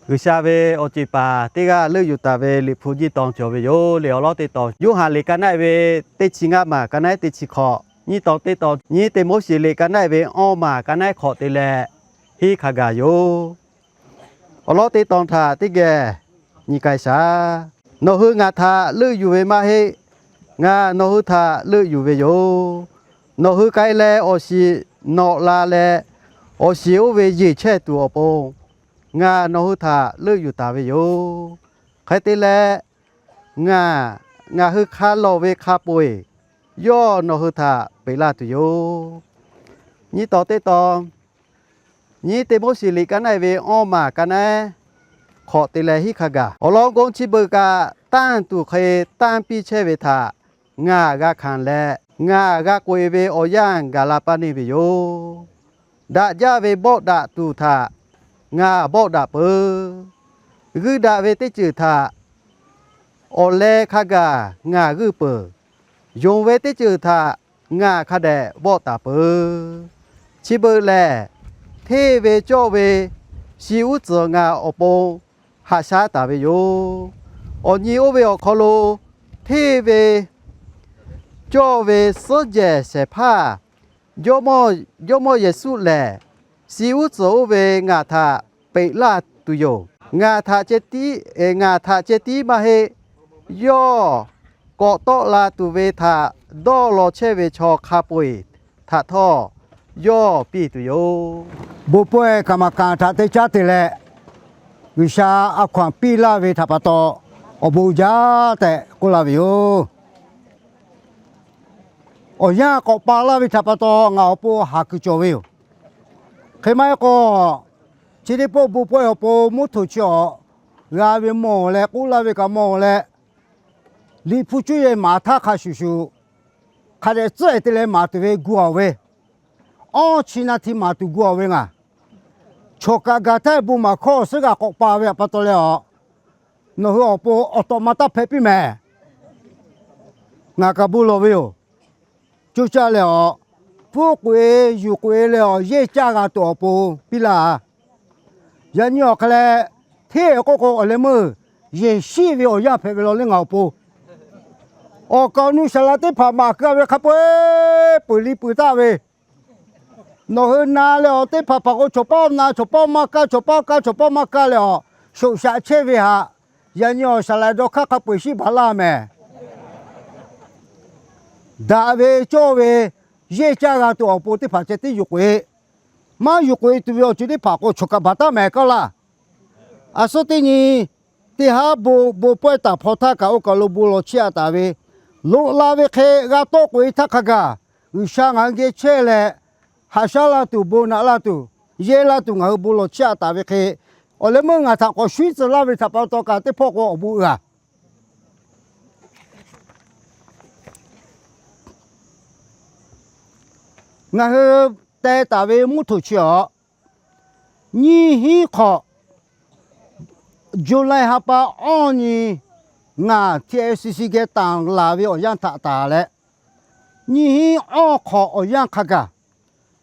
G'uiˬsha ve awˬ ceˬ paˍ teˇ g'aˇ leuˆ yuˬ taˍ ve Liꞈ hpu nyiˇ tawn cawˬ ve yoˬ. Liꞈ awˬ lawˉ teˇ tawn, Yoˇhanˬ liꞈ ka naˆ ve teˇ chi ngaˇ maˬ ka naˆ teˇ chi hkawꞈ, nyiˇ tawn teˇ tawn, nyiˇ Tiˆmoˉseˍ liꞈ ka naˆ ve awˇ maˬ ka naˆ hkawꞈ te leh henˇ hk'a gaˬ yoˬ. Awˬ lawˉ teˇ tawn htaꞈ teˇ geh nyi k'ai shaˍ. Nawˬ hui ngaˬ htaꞈ leuˆ yuˬ ve maˇ heˆ. Ngaˬ nawˬ hui htaꞈ leuˆ yuˬ ve yoˬ. Nawˬ hui k'ai leh awˬ shiˍ nawꞈ la leh, awˬ shiˍ oˇ ve yeˬ chehˇ tuˬ awˬ pon ngaˬ nawˬ hui htaꞈ leuˆ yuˬ taˍ ve yoˬ. Hk'e te leh, ngaˬ, ngaˬ hui hk'a lawˬ ve hk'a peu-eˬ yawˇ nawˬ hui htaꞈ peꞈ laˇ tuˬ yoˬ. Nyiˇ tawn teˇ tawn, nyiˇ Tiˆmoˉseˍ liꞈ ka naˆ ve awˇ maˬ ka naˆ hkawꞈ te leh henˇ hk'a gaˬ. Awˬ lawn k'o, chi beuꞈ kaꞈ tanˇ tuˬ hk'e tanˇ piˇ chehˇ ve htaꞈ ngaˬ g'a hkanˍ leh, ngaˬ g'a k'oꞈ-e ve awˬ yanˇ gaˬ la paˇ neˇ ve yoˬ. Daꞈ jaˇ ve bawˆ daꞈ tuˬ htaꞈ ngaˬ bawˆ daꞈ peuˬ. G'uiˇ daꞈ ve teˇ ceuˬ htaꞈ awˬ leh hk'a gaˬ ngaˬ g'uiˇ peuˬ. Yonˍ ve teˇ ceuˬ htaꞈ ngaˬ hk'a dehꞈ vawˆ taˍ peuˬ. Chi beuꞈ lehˬ, hteˇ ve cawˇ ve shi uˉ tcuhˍ ngaˬ awˬ pon haꞈ shaˉ taˍ ve yoˬ. Awˬ nyi oˇ ve awˬ hk'aw lo hteˇ ve cawˇ ve suhˉ jehˬ shehˍ hpaˇ Jawˇmawˇ, Jawˇmawˇ Yeˍsuˆ lehˬ, shi uˉ tcuhˍ oˇ ve ngaˬ htaꞈ peꞈ laˇ tuˬ yoˬ. Ngaˬ htaꞈ ceh tiˉ, ngaˬ htaꞈ ceh tiˉ maˇ heˆ. Yawˇ k'awꞈ tawˆ la tuˬ ve htaꞈ dawˇ law chehˇ ve chaw hk'a peu-eˬ htaꞈ htawˇ yawˇ piˇ tuˬ yoˬ. Bon pawehˇ kaˍ maˍ kaˍ htaꞈ te caˉ te leh, G'uiˬsha a hkaw-anˬ piˇ laˇ ve htaꞈ pa taw, awˬ bon jaˇ tehꞈ k'oˆ laˇ ve yoˬ. Awˬ yanˇ k'awꞈ pa laˇ ve htaꞈ pa taw ngaˬ awˬ pon haˍ kuiˬ cawˬ ve yoˬ. Hk'e maˇ heˆ k'o, chi teˇ pawˆ bon pawehˇ awˬ pon mvuhˇ htoꞈ chi awˬ g'a ve mawˬ leh k'oˆ laˇ ve kaꞈ mawˬ leh, Liꞈ hpu cuˇ yehˬ maˍ htaˇ hk'a shuˍ shuˍ, hk'a dehꞈ tcuhˉ-ehˍ te leh maˍ tuˬ ve gu-a ve, awˇ chi na hti maˍ tuˬ gu-a ve ngaˬ, chawˬ kaꞈ gaˬ htaˇ bon maˍ hkawˇ suhˉ g'a k'awꞈ pa ve htaꞈ pa taw leh a, nawˬ hui awˬ pon awˬ tawꞈ ma taˇ hpehꞈ piˇ mehˍ. Ngaˬ kaꞈ bon lawˬ ve yoˬ. Coˇ caˇ leh a, pfuhˇ k'oꞈ-e yuˬ k'oꞈ-e leh a, yehˇ caˇ g'a tuˬ awˬ pon piˇ laˇ. Yaꞈ nyi awˬ hk'aˬ leh, hteˇ-ehˍ k'oˆ k'o awˬ leh meuˇ yehˬ shiˆ ve awˬ yanˇ hpehꞈ ve law le ngaˬ awˬ pon. Awˬ kaˍ awˬ nu saˍ laꞈ teˇ hpaˍ maˍ keu-a ve hk'a peu-eˬ peuˬ liˇ peuˬ taˍ ve, nawˬ hui na leh awˬ teˇ hpaˍ hpaˍ k'o, chaw paˇ na chaw paˇ maˇ kaˇ, chaw paˇ kaˇ chaw paˇ maˇ kaˇ leh a, shoꞈ shaꞈ chehˇ ve htaꞈ yaꞈ nyi awˬ saˍ laꞈ dawˇ hk'aˇ hk'a peu-eˬ shiˆ baˬ laˇ mehˍ. Daꞈ ve cawˇ ve yehˇ caˇ g'a tuˬ awˬ pon teˇ hpaˍ ceh tiˉ yuˬ k'oꞈ-e. Maˇ yuˬ k'oꞈ-e tuˬ ve awˬ ceuˬ teˇ hpaˍ k'o, chawˬ kaꞈ baˬ taˉ mehˍ kaˇ laˇ. A suhˉ teˇ nyi teˇ haˉ bon bon pawehˇ taˍ hpaw htaˇ kaꞈ oˇ kaˬ lo bon lawˬ chiˇ-a taˍ ve, loꞈ la ve hk'e g'a tawˆ k'oꞈ-e htaˇ hk'a gaˬ, G'uiˬsha ngaˬ hui geh chehˇ leh, haꞈ shaˉ la tuˬ, bon naꞈ la tuˬ, yehˇ la tuˬ ngaˬ hui bon lawˬ chiˇ-a taˍ ve hk'e, awˬ leh meuˇ ngaˬ htaꞈ k'awꞈ shuˉ tcuh laˇ ve htaꞈ pa taw kaꞈ teˇ pawˆ k'o awˬ bon uiˍ-a. Ngaˬ hui teh taˍ ve mvuhˇ htoꞈ chi awˬ, nyiˇ hinˉ hk'awꞈ, July ha pa awˇ nyi, ngaˬ T S C C geh tanˬ laˬ ve awˬ yanˇ htaꞈ tanˬ leh, nyiˇ hinˉ awˇ hk'awꞈ awˬ yanˇ hk'a gaˬ,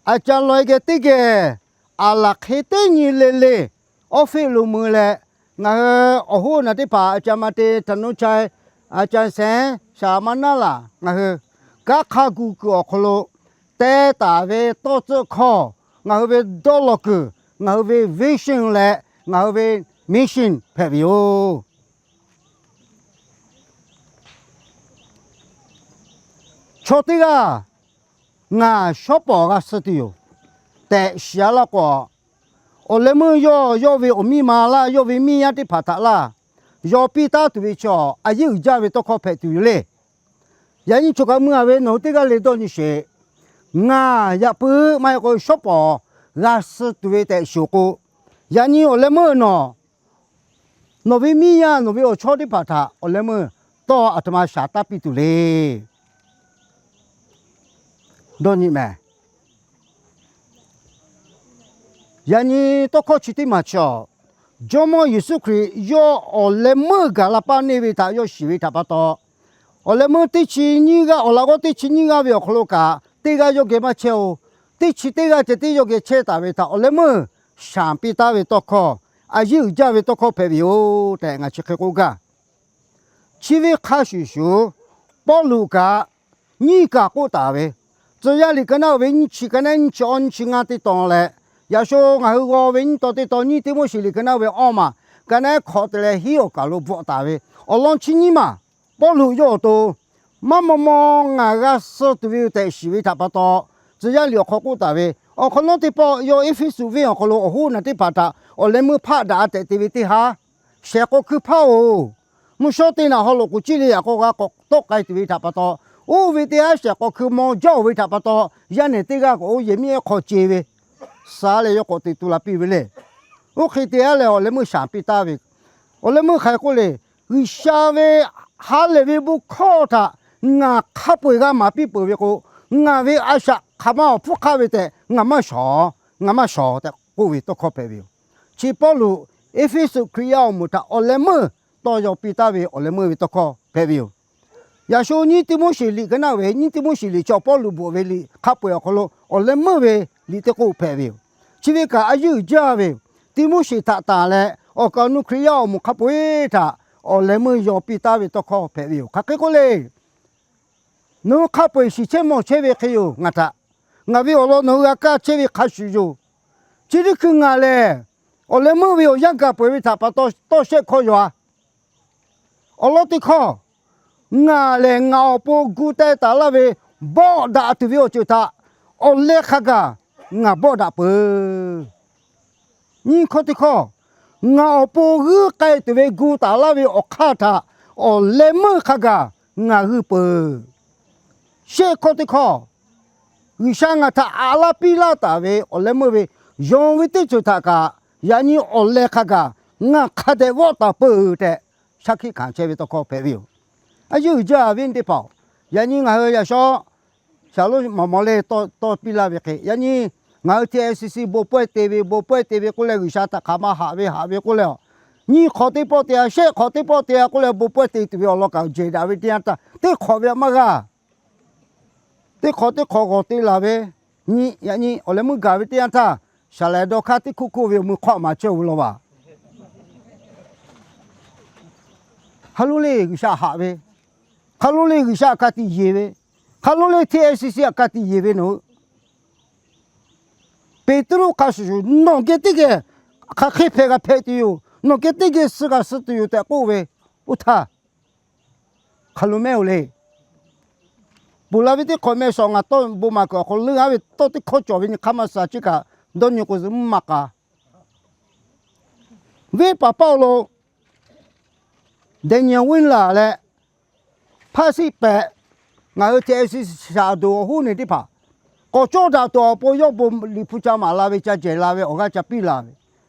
a ca law-e geh teˇ geh aˬ laˬ hk'e teˇ nyi le le awˉ feˆ lo mui leh, ngaˬ hui awˬ hoˉ naˬ teˇ hpaˍ a ca ma te htaꞈ nu chai, a ca shehˍ shaˍ ma naˉ laˬ ngaˬ hui kanˉ hk'a gu kuiˬ awˬ hk'aw lo teh taˍ ve tawˇ tcuhˆ hkawˇ, ngaˬ hui ve dawˇ law kuiˬ, ngaˬ hui ve vision leh ngaˬ hui ve mission hpehꞈ ve yoˬ. Chaw teˇ g'aˇ ngaˬ shawˉ pawˍ g'a suh tuˬ yoˬ tehꞈ shiˍ-a laˇ k'o, awˬ leh meuˇ yawˇ yawˇ ve awˬ miˇ ma laˇ, yawˇ ve miˇ yaˇ teˇ hpaˍ htaꞈ laˇ, yaw piˇ taˉ tuˬ ve chaw a yeˉ uiˍ jaˇ ve tawˇ hkawˇ hpehꞈ tuˬ yoˬ le. Yaꞈ nyi choˬ kaꞈ mui-a ve nawˬ hui teˇ g'aˇ le dawˇ nyi sheˍ. Ngaˬ yaꞈ puiˉ maˇ heˆ k'o shawˉ pawˍ g'a suh tuˬ ve tehꞈ shiˍ-oˬ k'o, yaꞈ nyi awˬ leh meuˇ nawˬ, nawˬ ve miˇ yaˇ nawˬ ve awˬ chawˇ teˇ hpaˍ htaꞈ awˬ leh meuˇ tawˇ aˬ htoꞈ ma shaˍ taˇ piˇ tuˬ le. Dawˇ nyi mehˍ. Yaꞈ nyi tawˇ hkawˇ chi teˇ maˬ chaw, Jawˇmawˇ Yeˍsuˆ Hkriꞈ yawˇ awˬ leh meuˇ gaˬ la paˇ neˇ ve htaꞈ yawˇ shiˍ ve htaꞈ pa taw, awˬ leh meuˇ teˇ chi nyiˇ g'aˇ awˬ laꞈ g'awˇ teˇ chi nyiˇ g'aˇ ve awˬ hk'aw lo kaꞈ teˇ g'aˇ yawˇ geh maˇ chehˇ-oˬ. Teˇ chi teˇ g'aˇ ceh tiˉ yawˇ geh chehˇ taˍ ve htaꞈ awˬ leh meuˇ shaˍ piˇ taˉ ve tawˇ hkawˇ a yeˇ uiˍ jaˇ ve tawˇ hkawˇ hpehꞈ ve yoˬ tehꞈ ngaˬ chi hk'e k'oˆ gaˇ. Chi ve hk'a shuˍ shuˍ, Pawˇluꞈ kaꞈ nyiˇ kaˬ k'oˆ taˍ ve, tcuh yaˇ liꞈ ka naˉ ve nyiˇ chi ka naˉ nyiˇ chi awˇ nyiˇ chi ngaˇ teˇ tawn leh, yaꞈ sho ngaˬ hui g'aw ve nyiˇ tawn teˇ tawn nyiˇ Tiˆmoˉseˍ liꞈ ka naˉ ve awˇ maˬ ka naˉ hk'awꞈ te leh hiˉ awˬ kaˬ lo bvuhꞈ taˍ ve awˬ lawn chi nyiˇ maˬ, Pawˇluꞈ yawˇ awˬ to maˇ maw maw ngaˬ g'a suh tuˬ ve yoˬ tehꞈ shiˍ ve htaꞈ pa taw, tcuh yaˇ liꞈ awˬ hk'aw k'oˆ taˍ ve, awˬ hk'awꞈ nawˉ teˇ pawˆ yawˇ Eˇfeˇsuꞈ venˇ awˬ hk'aw lo awˬ hoˉ naˬ teˇ hpaˍ htaꞈ awˬ leh meuˇ hpaˆ daꞈ tehꞈ te ve teˇ haˉ, shehˍ k'aw hkui hpaˇ-oˬ, mvuhˇ shawˉ teˇ naꞈ haw loꞈ k'oˍ ciˇ le yaꞈ k'aw g'a k'awꞈ tawˆ k'ai tuˬ ve htaꞈ pa taw, oˇ ve teˇ haˉ shehˍ k'aw hkui maw jaˇ-oˬ ve htaꞈ pa taw, yaˇ nehˬ teˇ g'aˇ k'awꞈ oˇ yehˬ miˇ ehˉ hk'aw ce ve, suh leh yawˇ k'awꞈ te tu la piˇ ve le. Oˇ hk'e te haˉ lehˬ, awˬ leh meuˇ shaˍ piˇ taˍ ve, awˬ leh meuˇ hk'aˬ hk'e k'oˆ le, G'uiˬsha ve ha lehˬ ve bon hkawˇ htaꞈ ngaˬ hk'a peu-eˬ g'a maˍ piˇ peuˬ ve k'o, ngaˬ ve a shaꞈ hk'aˬ ma awˬ hpfuhˇ hk'aˆ ve tehꞈ ngaˬ maˇ shawˍ, ngaˬ maˇ shawˍ tehꞈ k'oˆ ve tawˇ hkawˇ hpehꞈ ve yoˬ. Chi Pawˇluꞈ Eˇfeˇsuꞈ Hkriꞈ yaˇ awˬ moˍ htaꞈ awˬ leh meuˇ tawˇ yaw piˇ taˍ ve awˬ leh meuˇ ve tawˇ hkawˇ hpehꞈ ve yoˬ. Yaꞈ sho nyiˇ Tiˆmoˉseˍ liꞈ ka naˉ ve, nyiˇ Tiˆmoˉseˍ liꞈ chi Pawˇluꞈ bvuhꞈ ve liꞈ hk'a peu-eˬ awˬ hk'aw lo awˬ leh meuˇ ve liꞈ teˇ k'oˆ hpehꞈ ve yoˬ. Chi ve kaꞈ a yeˇ uiˍ jaˇ ve yoˬ. Tiˆmoˉseˍ htaꞈ tanˬ leh awˬ kaˍ awˬ nu Hkriꞈ yaˇ awˬ moˍ hk'a peu-eˬ htaꞈ awˬ leh meuˇ yaw piˇ taˍ ve tawˇ hkawˇ hpehꞈ ve yoˬ. Hk'aˬ hk'e k'oˆ le, nawˬ hui hk'a peu-eˬ shiˍ chehˇ mawˬ chehˇ ve hk'e yoˬ ngaˬ htaꞈ. Ngaˬ ve awˬ lawn nawˬ hui g'a kaˇ chehˇ ve hk'a shuˍ yoˬ. Chi teˇ hkui ngaˬ lehˬ, awˬ leh meuˇ ve awˬ yanˇ gaˬ peuˬ ve htaꞈ pa taw tawˇ shehˆ hkawˇ yaw-a. Awˬ lawn teˇ hkawˇ, ngaˬ lehˬ ngaˬ awˬ pon gu teh taˍ laˇ ve bawˆ daꞈ tuˬ ve awˬ ceuˬ htaꞈ awˬ leh hk'a gaˬ ngaˬ bawˆ daꞈ peuˬ. Nyiˇ hkawˇ teˇ hkawˇ, ngaˬ awˬ pon g'uiˇ k'ai tuˬ ve gu taˍ laˇ ve awˬ hk'aˇ htaꞈ awˬ leh meuˇ hk'a gaˬ ngaˬ g'uiˇ peuˬ. Shehˆ hkawˇ teˇ hkawˇ, G'uiˬsha ngaˬ htaꞈ aꞈ laˇ piˇ laˇ taˍ ve awˬ leh meuˇ ve yonˍ ve teˇ ceuˬ htaꞈ kaꞈ yaꞈ nyi awˬ leh hk'a gaˬ ngaˬ hk'a dehꞈ vawˆ taˍ peuˬ tehꞈ shaˉ hkiˆ hkanˍ chehˇ ve tawˇ hkawˇ hpehꞈ ve yoˬ. A yeˇ uiˍ jaˇ ve teˇ hpaˍ-oˬ, yaꞈ nyi ngaˬ hui yaꞈ shawˉ shaˍ lonˉ maˍ maw le tawˇ piˇ laˇ ve hk'e, yaꞈ nyi ngaˬ hui T I C C bon pawehˇ te ve, bon pawehˇ te ve k'oˆ leh G'uiˬsha htaꞈ hk'aˬ ma haꞈ ve haꞈ ve k'oˆ leh, nyiˇ hk'awꞈ teˇ pawˆ te-a, shehˆ hk'awꞈ teˇ pawˆ te-a k'oˆ leh bon pawehˇ te tuˬ ve awˬ lawn kaꞈ jehˬ daꞈ ve teˇ yanˇ htaˇ teˇ hk'awꞈ ve maˇ g'a. Teˇ hk'awꞈ teˇ hk'awꞈ g'awˬ te laˬ ve, nyi yaꞈ nyi awˬ leh meuˇ gaˬ ve teˇ yanˇ htaˇ, saˍ laˍ dawˇ hk'aˇ teˇ hkuˇ hkuˇ ve awˬ mui hk'awꞈ maˍ chehˇ-oˬ ve law vaˬ. Hk'a lo le G'uiˬsha haꞈ ve, hk'a lo le G'uiˬsha aꞈ ka tiꞈ yeˬ ve, hk'a lo le T I C C aꞈ ka tiꞈ yeˬ ve nawˬ hui Peˍtruˆ hk'a shuˍ shuˍ nawˬ geh teˇ geh hk'aˬ hk'e hpehꞈ g'a hpehꞈ tuˬ yoˬ, nawˬ geh teˇ geh suh g'a suh tuˬ yoˬ tehꞈ k'oˆ ve, oˇ htaˇ hk'aˬ lo mehˆ-oˬ le. Ponˬ la ve teˇ hk'awꞈ meh shawˍ ngaˬ tawˇ bon maˍ kuiˬ awˬ hk'aw lo leuˉ-a ve tawˇ teˇ hkawˇ cawˬ ve nyi hk'aˇ maˇ suh ceˇ kaꞈ dawˇ nyi k'o zuhꞈ mvuhˇ maˇ k'a. Venˇ paˍ Pawˇluꞈ, Daniel Win laˬ leh, hpaˇ siˆ pehꞈ, ngaˬ hui T I C C shaˍ aˬ doˍ awˬ hoˉ neˬ teˇ hpaˍ, k'awꞈ cawˇ daꞈ tuˬ awˬ pon yawˇ bon Liꞈ hpu ca maˍ la ve, ca jehˬ la ve, awˬ g'aˇ ca piˇ la ve,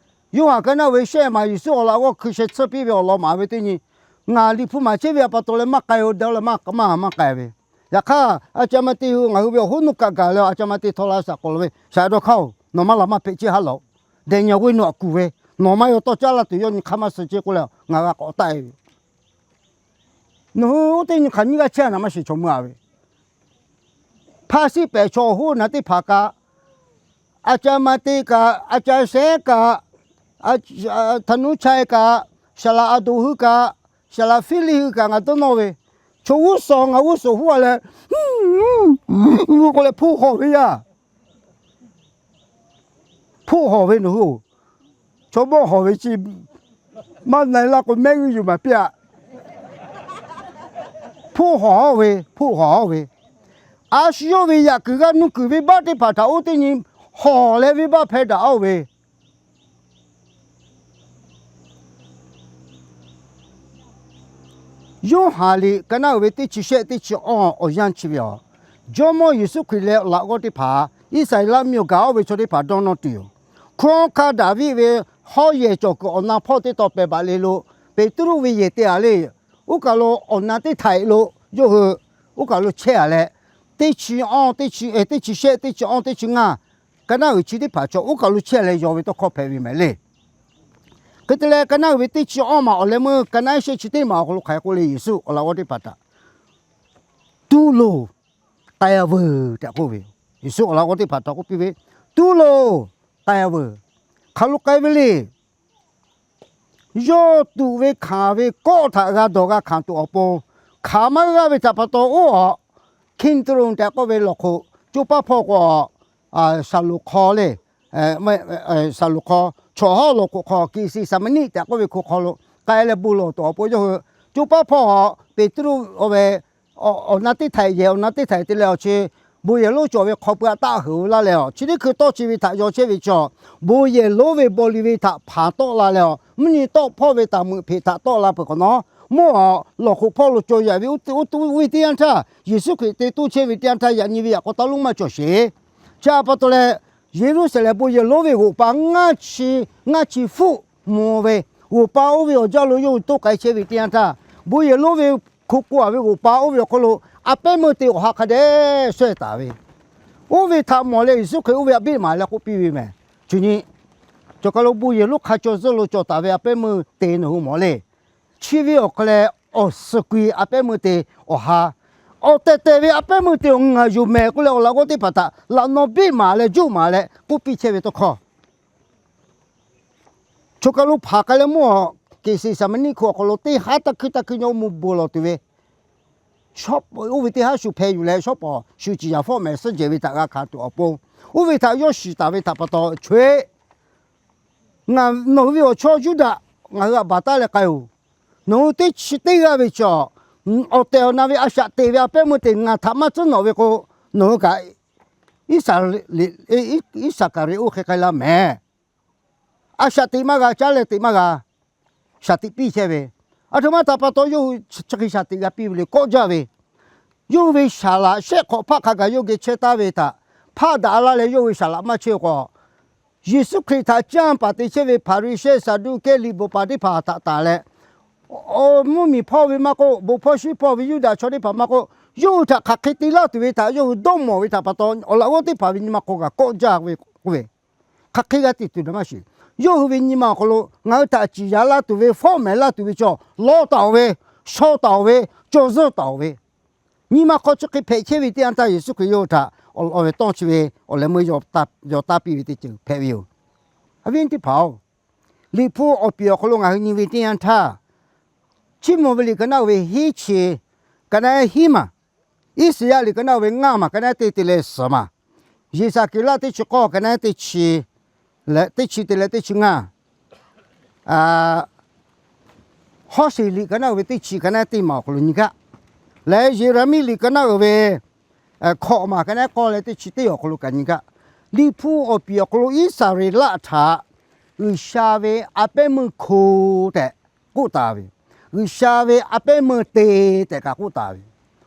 Yoˇhanˬ ka naˉ ve shehˆ maˬ Yeˍsuˆ awˬ laꞈ g'awˇ hkui sheh tsuhˇ piˇ ve awˬ lawn maˍ ve teˇ nyi, ngaˬ Liꞈ hpu maˍ chehˇ ve a pa taw leh maˇ k'ai-o, dawˇ leh maˇ maˇ maˇ k'ai ve. Yaꞈ hk'aˇ, a ca ma te hui ngaˬ hui ve awˬ hoˉ nuˇ kaꞈ gaˬ leh a ca ma te htaw la shaˍ k'awꞈ la ve, shaˍ dawˇ hk'aˇ-oˬ, nawˬ maˇ la maˇ hpehꞈ ceˇ haˉ lawꞈ. Daniel ve nawˬ aꞈ kuˬ ve, nawˬ maˇ yaw tawˇ caˉ laˇ tuˬ yawˇ nyi hk'aˇ maˇ suh ceˇ k'oˆ leh ngaˬ g'a k'awꞈ taˆ-e ve. Nawˬ hui oˇ teˇ nyi hk'aˬ nyiˇ g'aˇ chehˇ a naˍ maˇ shiˍ chaw meuˇ-a ve. Hpaˇ siˆ pehꞈ chaw awˬ hoˉ naˬ teˇ hpaˍ kaꞈ, a ca ma te kaꞈ, a ca shehˉ kaꞈ, htaꞈ nuˇ chaiˇ kaꞈ, saˍ laꞈ aˬ doˍ hui kaꞈ, saˍ laꞈ Hpiˇliˇ hui kaꞈ ngaˬ dawˇ nawˇ ve, chaw g'uˇ suhˍ ngaˬ g'uˇ suhˍ huˉ-a leh, k'oˆ leh hpoˆ hawˬ ve yaˇ. Hpoˆ hawˬ ve nawˬ hui-oˬ, chaw mawˇ hawˬ ve chi maˇ na-e laˇ k'o mehˆ g'uˇ yuˬ maˍ piˇ-a. Hpoˆ hawˬ-a ve, hpoˆ hawˬ-a ve, a shu yawˇ ve yaꞈ kuiˬ g'a nuˇ kuiˬ venˇbaˆ teˇ hpaˍ htaꞈ oˇ teˇ nyi hawˬ leh venˇbaˆ hpehˇ daꞈ-oˬ ve, Yoˇhanˬ liꞈ ka naˉ uiˍ ve teˇ chi shehˆ teˇ chi awˇ awˬ yanˇ chi ve aˬ, Jawˇmawˇ Yeˍsuˆ Hkriꞈ leh laꞈ g'awˇ teˇ hpaˍ Iˉsaˍreˍlaˆ miˬ awˬ gaˬ-oˬ ve chaw teˇ hpaˍ dawˇ nawˇ tuˬ yoˬ. Hkunˉ hawˉ hkanˇ Daˍviˆ ve hawˉ yehˬ cawˬ kuiˬ awˬ na hpawˇ teˇ tawn pehˬ baˬ le lo, Peˍtruˆ ve yehˬ te-a le. Oˇ kaˬ lo awˬ na teˇ htaiꞈ lo yawˇ hui oˇ kaˬ lo chehˇ-a leh, teˇ chi awˇ teˇ chi, teˇ chi shehˆ teˇ chi awˇ teˇ chi ngaˇ, ka naˉ uiˍ chi teˇ hpaˍ chaw oˇ kaˬ lo chehˇ leh yaw ve tawˇ hkawˇ hpehꞈ ve mehˍ le. Hk'e te leh ka naˉ uiˍ ve teˇ chi awˇ maˬ awˬ leh meuˇ ka naˉ shehˆ chi teˇ maˬ awˬ hk'aw lo hk'aˬ hk'e k'oˆ le, Yeˍsuˆ awˬ laꞈ g'awˇ teˇ hpaˍ htaꞈ tuˇ loˬ, k'ai-a veuˬ tehꞈ k'oˆ ve. Yeˍsuˆ awˬ laꞈ g'awˇ teˇ hpaˍ htaꞈ k'oˆ piˇ ve, tuˇ loˬ, k'ai-a veuˬ. Hk'aˬ lo k'ai ve le. yawˇ tuꞈ ve hkanˍ ve kawˆ htaꞈ g'a dawˬ g'a hkanˍ tuˬ awˬ pon, hkanˍ maˇ g'aˇ ve htaꞈ pa taw oˇ awˬ, Kinron tehꞈ k'oˆ ve lawˬ hk'oꞈ coˇ paˉ hpawˇ k'o, Saˍlonˍ hk'aw le, Saˍlonˍ hk'aw chaw hawˉ lawˬ hk'oꞈ hk'aw Kiˍsiˍsaˍmaˍniˆ tehꞈ k'oˆ ve hk'oꞈ hk'aw lo k'ai leh bon lawˬ tuˬ awˬ pon yawˇ hui coˇ paˉ hpawˇ Peˍtruˆ oˇ ve awˬ na teˇ htaiꞈ yehˬ awˬ na teˇ htaiꞈ te leh awˬ chi bon yehˬ lonˉ cawˬ ve hk'aw pui a taˆ heuˬ la leh awˬ chi teˇ hkui tawˇ chi ve htaꞈ yaw chehˇ ve chaw, bon yehˬ lonˉ ve baw liꞈ ve htaꞈ hpanˍ tawˆ la leh awˬ mvuhˇ nyi tawˆ hpawˇ ve taˍ meuꞈ hpeꞈ htaꞈ tawˆ la peuˬ hk'awꞈ nawˉ, mvuhˇ awˬ lawˬ hk'oꞈ hpawˇ lo cawˬ yaꞈ ve oˇ ve teˇ yanˇ htaˇ, Yeˍsuˆ Hkriꞈ te toˇ chehˇ ve teˇ yanˇ htaˇ yaꞈ nyi ve yaꞈ k'aw taˇ lonˉ maˇ cawˬ sheˍ. Chi a pa taw leh, Yeˍruˆsaˍlehnˍ bon yehˬ lonˉ ve g'oꞈ pa ngaˇ chi, ngaˇ chi hpfuhˆ mvuh ve, g'oꞈ pa oˇ ve awˬ jaˇ lo yawˇ hui toˇ k'ai chehˇ ve teˇ yanˇ htaˇ, bon yehˬ lonˉ ve hko k'o a ve g'oꞈ pa oˇ ve awˬ hk'aw lo a pehˉ meuˇ te awˬ ha hk'a dehꞈ shawehˇ taˍ ve, oˇ ve htaꞈ mawˬ leh Yeˍsuˆ Hkriꞈ oˇ ve a biˇ maˍ leh k'oˆ piˇ ve mehˬ. Chi nyi, cawˬ kaˬ lo bon yehˬ lonˉ hk'a caw zuhˇ lo cawˬ taˍ ve a pehˉ meuˇ te nawˬ hui mawˬ le. Chi ve awˬ hk'aw leh awˬ suhˍ keu a pehˉ meuˇ te awˬ ha, awˬ tehˬ tehˬ ve a pehˉ meuˇ te awˬ ngaˬ yuˬ mehˬ k'oˆ leh awˬ laꞈ g'awˇ teˇ hpaˍ htaꞈ laꞈ naw biˇ maˍ leh juˇ maˍ leh k'oˆ piˇ chehˇ ve tawˇ hkawˇ. Choˬ kaˬ lo hpanˍ k'ai leh mvuhˇ awˬ Kiˍsiˍsaˍmaˍniˆ hk'oˆ awˬ hk'aw lo teˇ haˉ taˇ hkuiˇ taˇ hkuiˇ nyi oˇ mvuh bon lawˬ tuˬ ve, oˇ ve teˇ haˉ shu hpeh yuˬ leh shawˉ pawˍ shu ciˍ yaˍ fawˆ mehˍ suhˉ jehˬ ve htaꞈ g'a hkanˍ tuˬ awˬ pon, oˇ ve htaꞈ yawˇ shiˍ taˍ ve htaꞈ pa taw chaweh, nawˬ hui ve awˬ chawˇ Yuˇdaꞈ ngaˬ hui htaꞈ baˬ taˉ leh k'ai-oˬ. Nawˬ hui teˇ chi teˇ g'aˇ ve chaw, awˬ tehˬ awˬ na ve a shaꞈ teꞈ ve a pehˉ meuˇ te ngaˬ htaꞈ maˇ tcuhˉ nawꞈ ve k'o, nawˬ hui kaꞈ Iˉsaˍreˍlaˆ, Iˉsaˍkaˍriˍoˆ hk'e k'ai la mehˍ. A shaꞈ teꞈ maˇ g'a, caˉ leh teꞈ maˇ g'a, shaˍ tiꞈ piˇ chehˇ ve. Aˬ htoꞈ ma htaꞈ pa taw yawˇ hui chi hk'e shaˍ tiꞈ g'a piˇ ve le kawˆ jaˇ ve, yawˇ hui ve saˍ laꞈ shehˆ hk'awꞈ hpaˆ hk'a gaˬ yawˇ geh chehˇ taˍ ve htaꞈ hpaˆ daꞈ la leh yawˇ hui ve saˍ laꞈ maˇ chehˇ k'o, Yeˍsuˆ Hkriꞈ htaꞈ canˇ paˍ te chehˇ ve Hpaˍriˍsehˇ, Saˍduˆkehˇ, liꞈ bvuhꞈ paˍ teˇ hpaˍ htaꞈ tanˬ leh, mvuhˇmiˬ hpawˇ ve maˇ k'oˆ, bon hpawˇ shiˉ hpawˇ ve Yuˇdaꞈ chaw teˇ hpaˍ maˇ k'oˆ, yawˇ hui htaꞈ hk'aˬ hk'e te laˇ tuˬ ve htaꞈ yawˇ hui dawˇ mawˬ ve htaꞈ pa taw, awˬ laꞈ g'awˇ teˇ hpaˍ ve nyi ma hk'aw kaꞈ kawˆ jaˇ ve k'oˆ ve, hk'aˬ hk'e g'a te tuˬ na maˇ shiˍ. Yawˇ hui ve nyi ma awˬ hk'aw lo ngaˬ hui htaꞈ ciˍ yaˍ laˇ tuˬ ve, fawˉ mehˍ laˇ tuˬ ve chaw, lawˇ taˍ-oˬ ve, shaw taˍ-oˬ ve, caw zuhˇ taˍ-oˬ ve, nyi ma hk'aw chi hk'e hpehꞈ chehˇ ve teˇ yanˇ htaˇ Yeˍsuˆ Hkriꞈ yawˇ hui htaꞈ awˬ laꞈ g'awˇ ve tawˇ chi ve awˬ leh meuˇ yaw taˇ piˇ ve teˇ ceuˬ hpehꞈ ve yoˬ. Awˬ viˉ teˇ hpaˍ-oˬ, Liꞈ hpu awˬ piˍ awˬ hk'aw lo ngaˬ hui nyi ve teˇ yanˇ htaˇ, Chiˇ mvuh ve liꞈ ka naˉ uiˍ ve hiˉ chi, ka naˉ hiˉ maˬ, Iˉsaˍyaˆ liꞈ ka naˉ uiˍ ve ngaˇ maˬ, ka naˉ teˇ te leh suhˍ maˬ, Yeˍsaˍkeˍlaˆ teˇ chi k'awˇ ka naˉ teˇ chi, leh teˇ chi te leh teˇ chi ngaˇ, Hawˉsheˍ liꞈ ka naˉ uiˍ ve teˇ chi ka naˉ teˇ maˬ awˬ hk'aw lo nyi gaˇ, leh Yeˍraˍmiˆ liꞈ ka naˉ uiˍ ve hkawꞈ maˬ ka naˉ k'awˇ leh teˇ chi teˇ awˬ hk'aw lo kaꞈ nyi gaˇ. Liꞈ hpu awˬ piˍ awˬ hk'aw lo Iˉsaˍreˍlaˆ htaꞈ G'uiˬsha ve a pehˉ meuˇ hko tehꞈ k'oˆ taˍ ve, G'uiˬsha ve a pehˉ meuˇ te tehꞈ kaꞈ k'oˆ taˍ ve,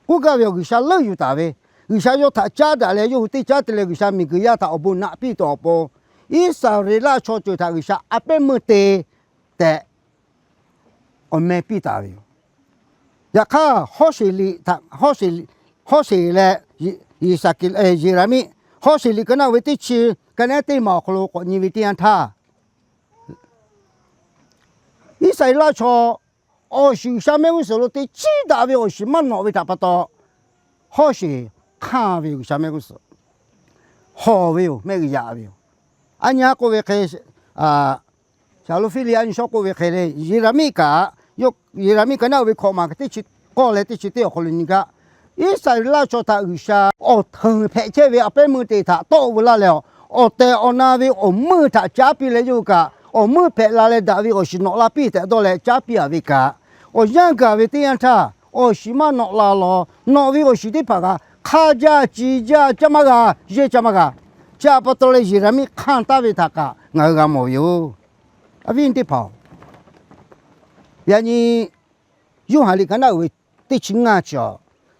k'oˆ gaˇ ve awˬ G'uiˬsha leuˆ yuˬ taˍ ve, G'uiˬsha yawˇ htaꞈ caˉ daꞈ leh yawˇ hui teˇ caˉ te leh G'uiˬsha miˬguiˬ yaˇ htaꞈ awˬ bon naꞈ piˇ tuˬ awˬ pon, Iˉsaˍreˍlaˆ chaw ceuˬ htaꞈ G'uiˬsha a pehˉ meuˇ te tehꞈ awˬ meh piˇ taˍ ve yoˬ. Yaꞈ hk'aˇ, Hawˉsheˍ liꞈ htaꞈ, Hawˉsheˍ leh Yeˍraˍmiˆ, Hawˉsheˍ liꞈ ka naˉ uiˍ ve teˇ chi ka naˉ teˇ maˬ awˬ hk'aw lo k'awꞈ nyi ve teˇ yanˇ htaˇ, Iˉsaˍreˍlaˆ chaw awˬ shiˍ G'uiˬsha mehˆ g'uˇ suhˍ lo te chiˉ daꞈ ve awˬ shiˍ maˇ nawꞈ ve htaꞈ pa taw, Hawˉsheˍ hk'anˇ ve G'uiˬsha mehˆ g'uˇ suhˍ hawˬ ve yoˬ, mehˆ g'uˇ yaꞈ ve yoˬ. A nyi k'oˆ ve hk'e, Saˍlonˍ Hpiˇliˆ a nyi shawˉ k'oˆ ve hk'e le, Yeˍraˍmiˆ kaꞈ, Yeˍraˍmiˆ ka naˉ uiˍ ve hkawꞈ maˬ teˇ chi k'awˇ leh teˇ chi teˇ awˬ hk'aw lo nyi gaˇ, Iˉsaˍreˍlaˆ chaw htaꞈ G'uiˬsha awˬ hteunˍ hpehꞈ chehˇ ve a pehˉ meuˇ te htaꞈ tawˆ veu laˇ leh, awˬ tehˬ awˬ na ve awˬ meuˇ htaꞈ caˉ piˇ leh yawˇ hui kaꞈ awˬ meuˇ hpehꞈ la leh daꞈ ve awˬ shiˍ nawꞈ la piˇ tehꞈ dawˇ leh caˉ piˇ a ve kaꞈ, awˬ yanˇ gaˬ ve teˇ yanˇ htaˇ awˬ shiˍ maˇ nawꞈ la law. Nawꞈ ve awˬ shiˍ teˇ hpaˍ kaꞈ hk'a jaˇ ci jaˇ caˇ maˇ g'a, yehˇ caˇ maˇ g'a. Chi a pa taw leh Yeˍraˍmiˆ hk'anˇ taˍ ve htaꞈ kaꞈ ngaˬ hui g'a mawˬ ve yoˬ. Awˬ viˉ teˇ hpaˍ-oˬ, yaꞈ nyi Yoˇhanˬ liꞈ ka naˉ uiˍ ve teˇ chi ngaˇ chi a,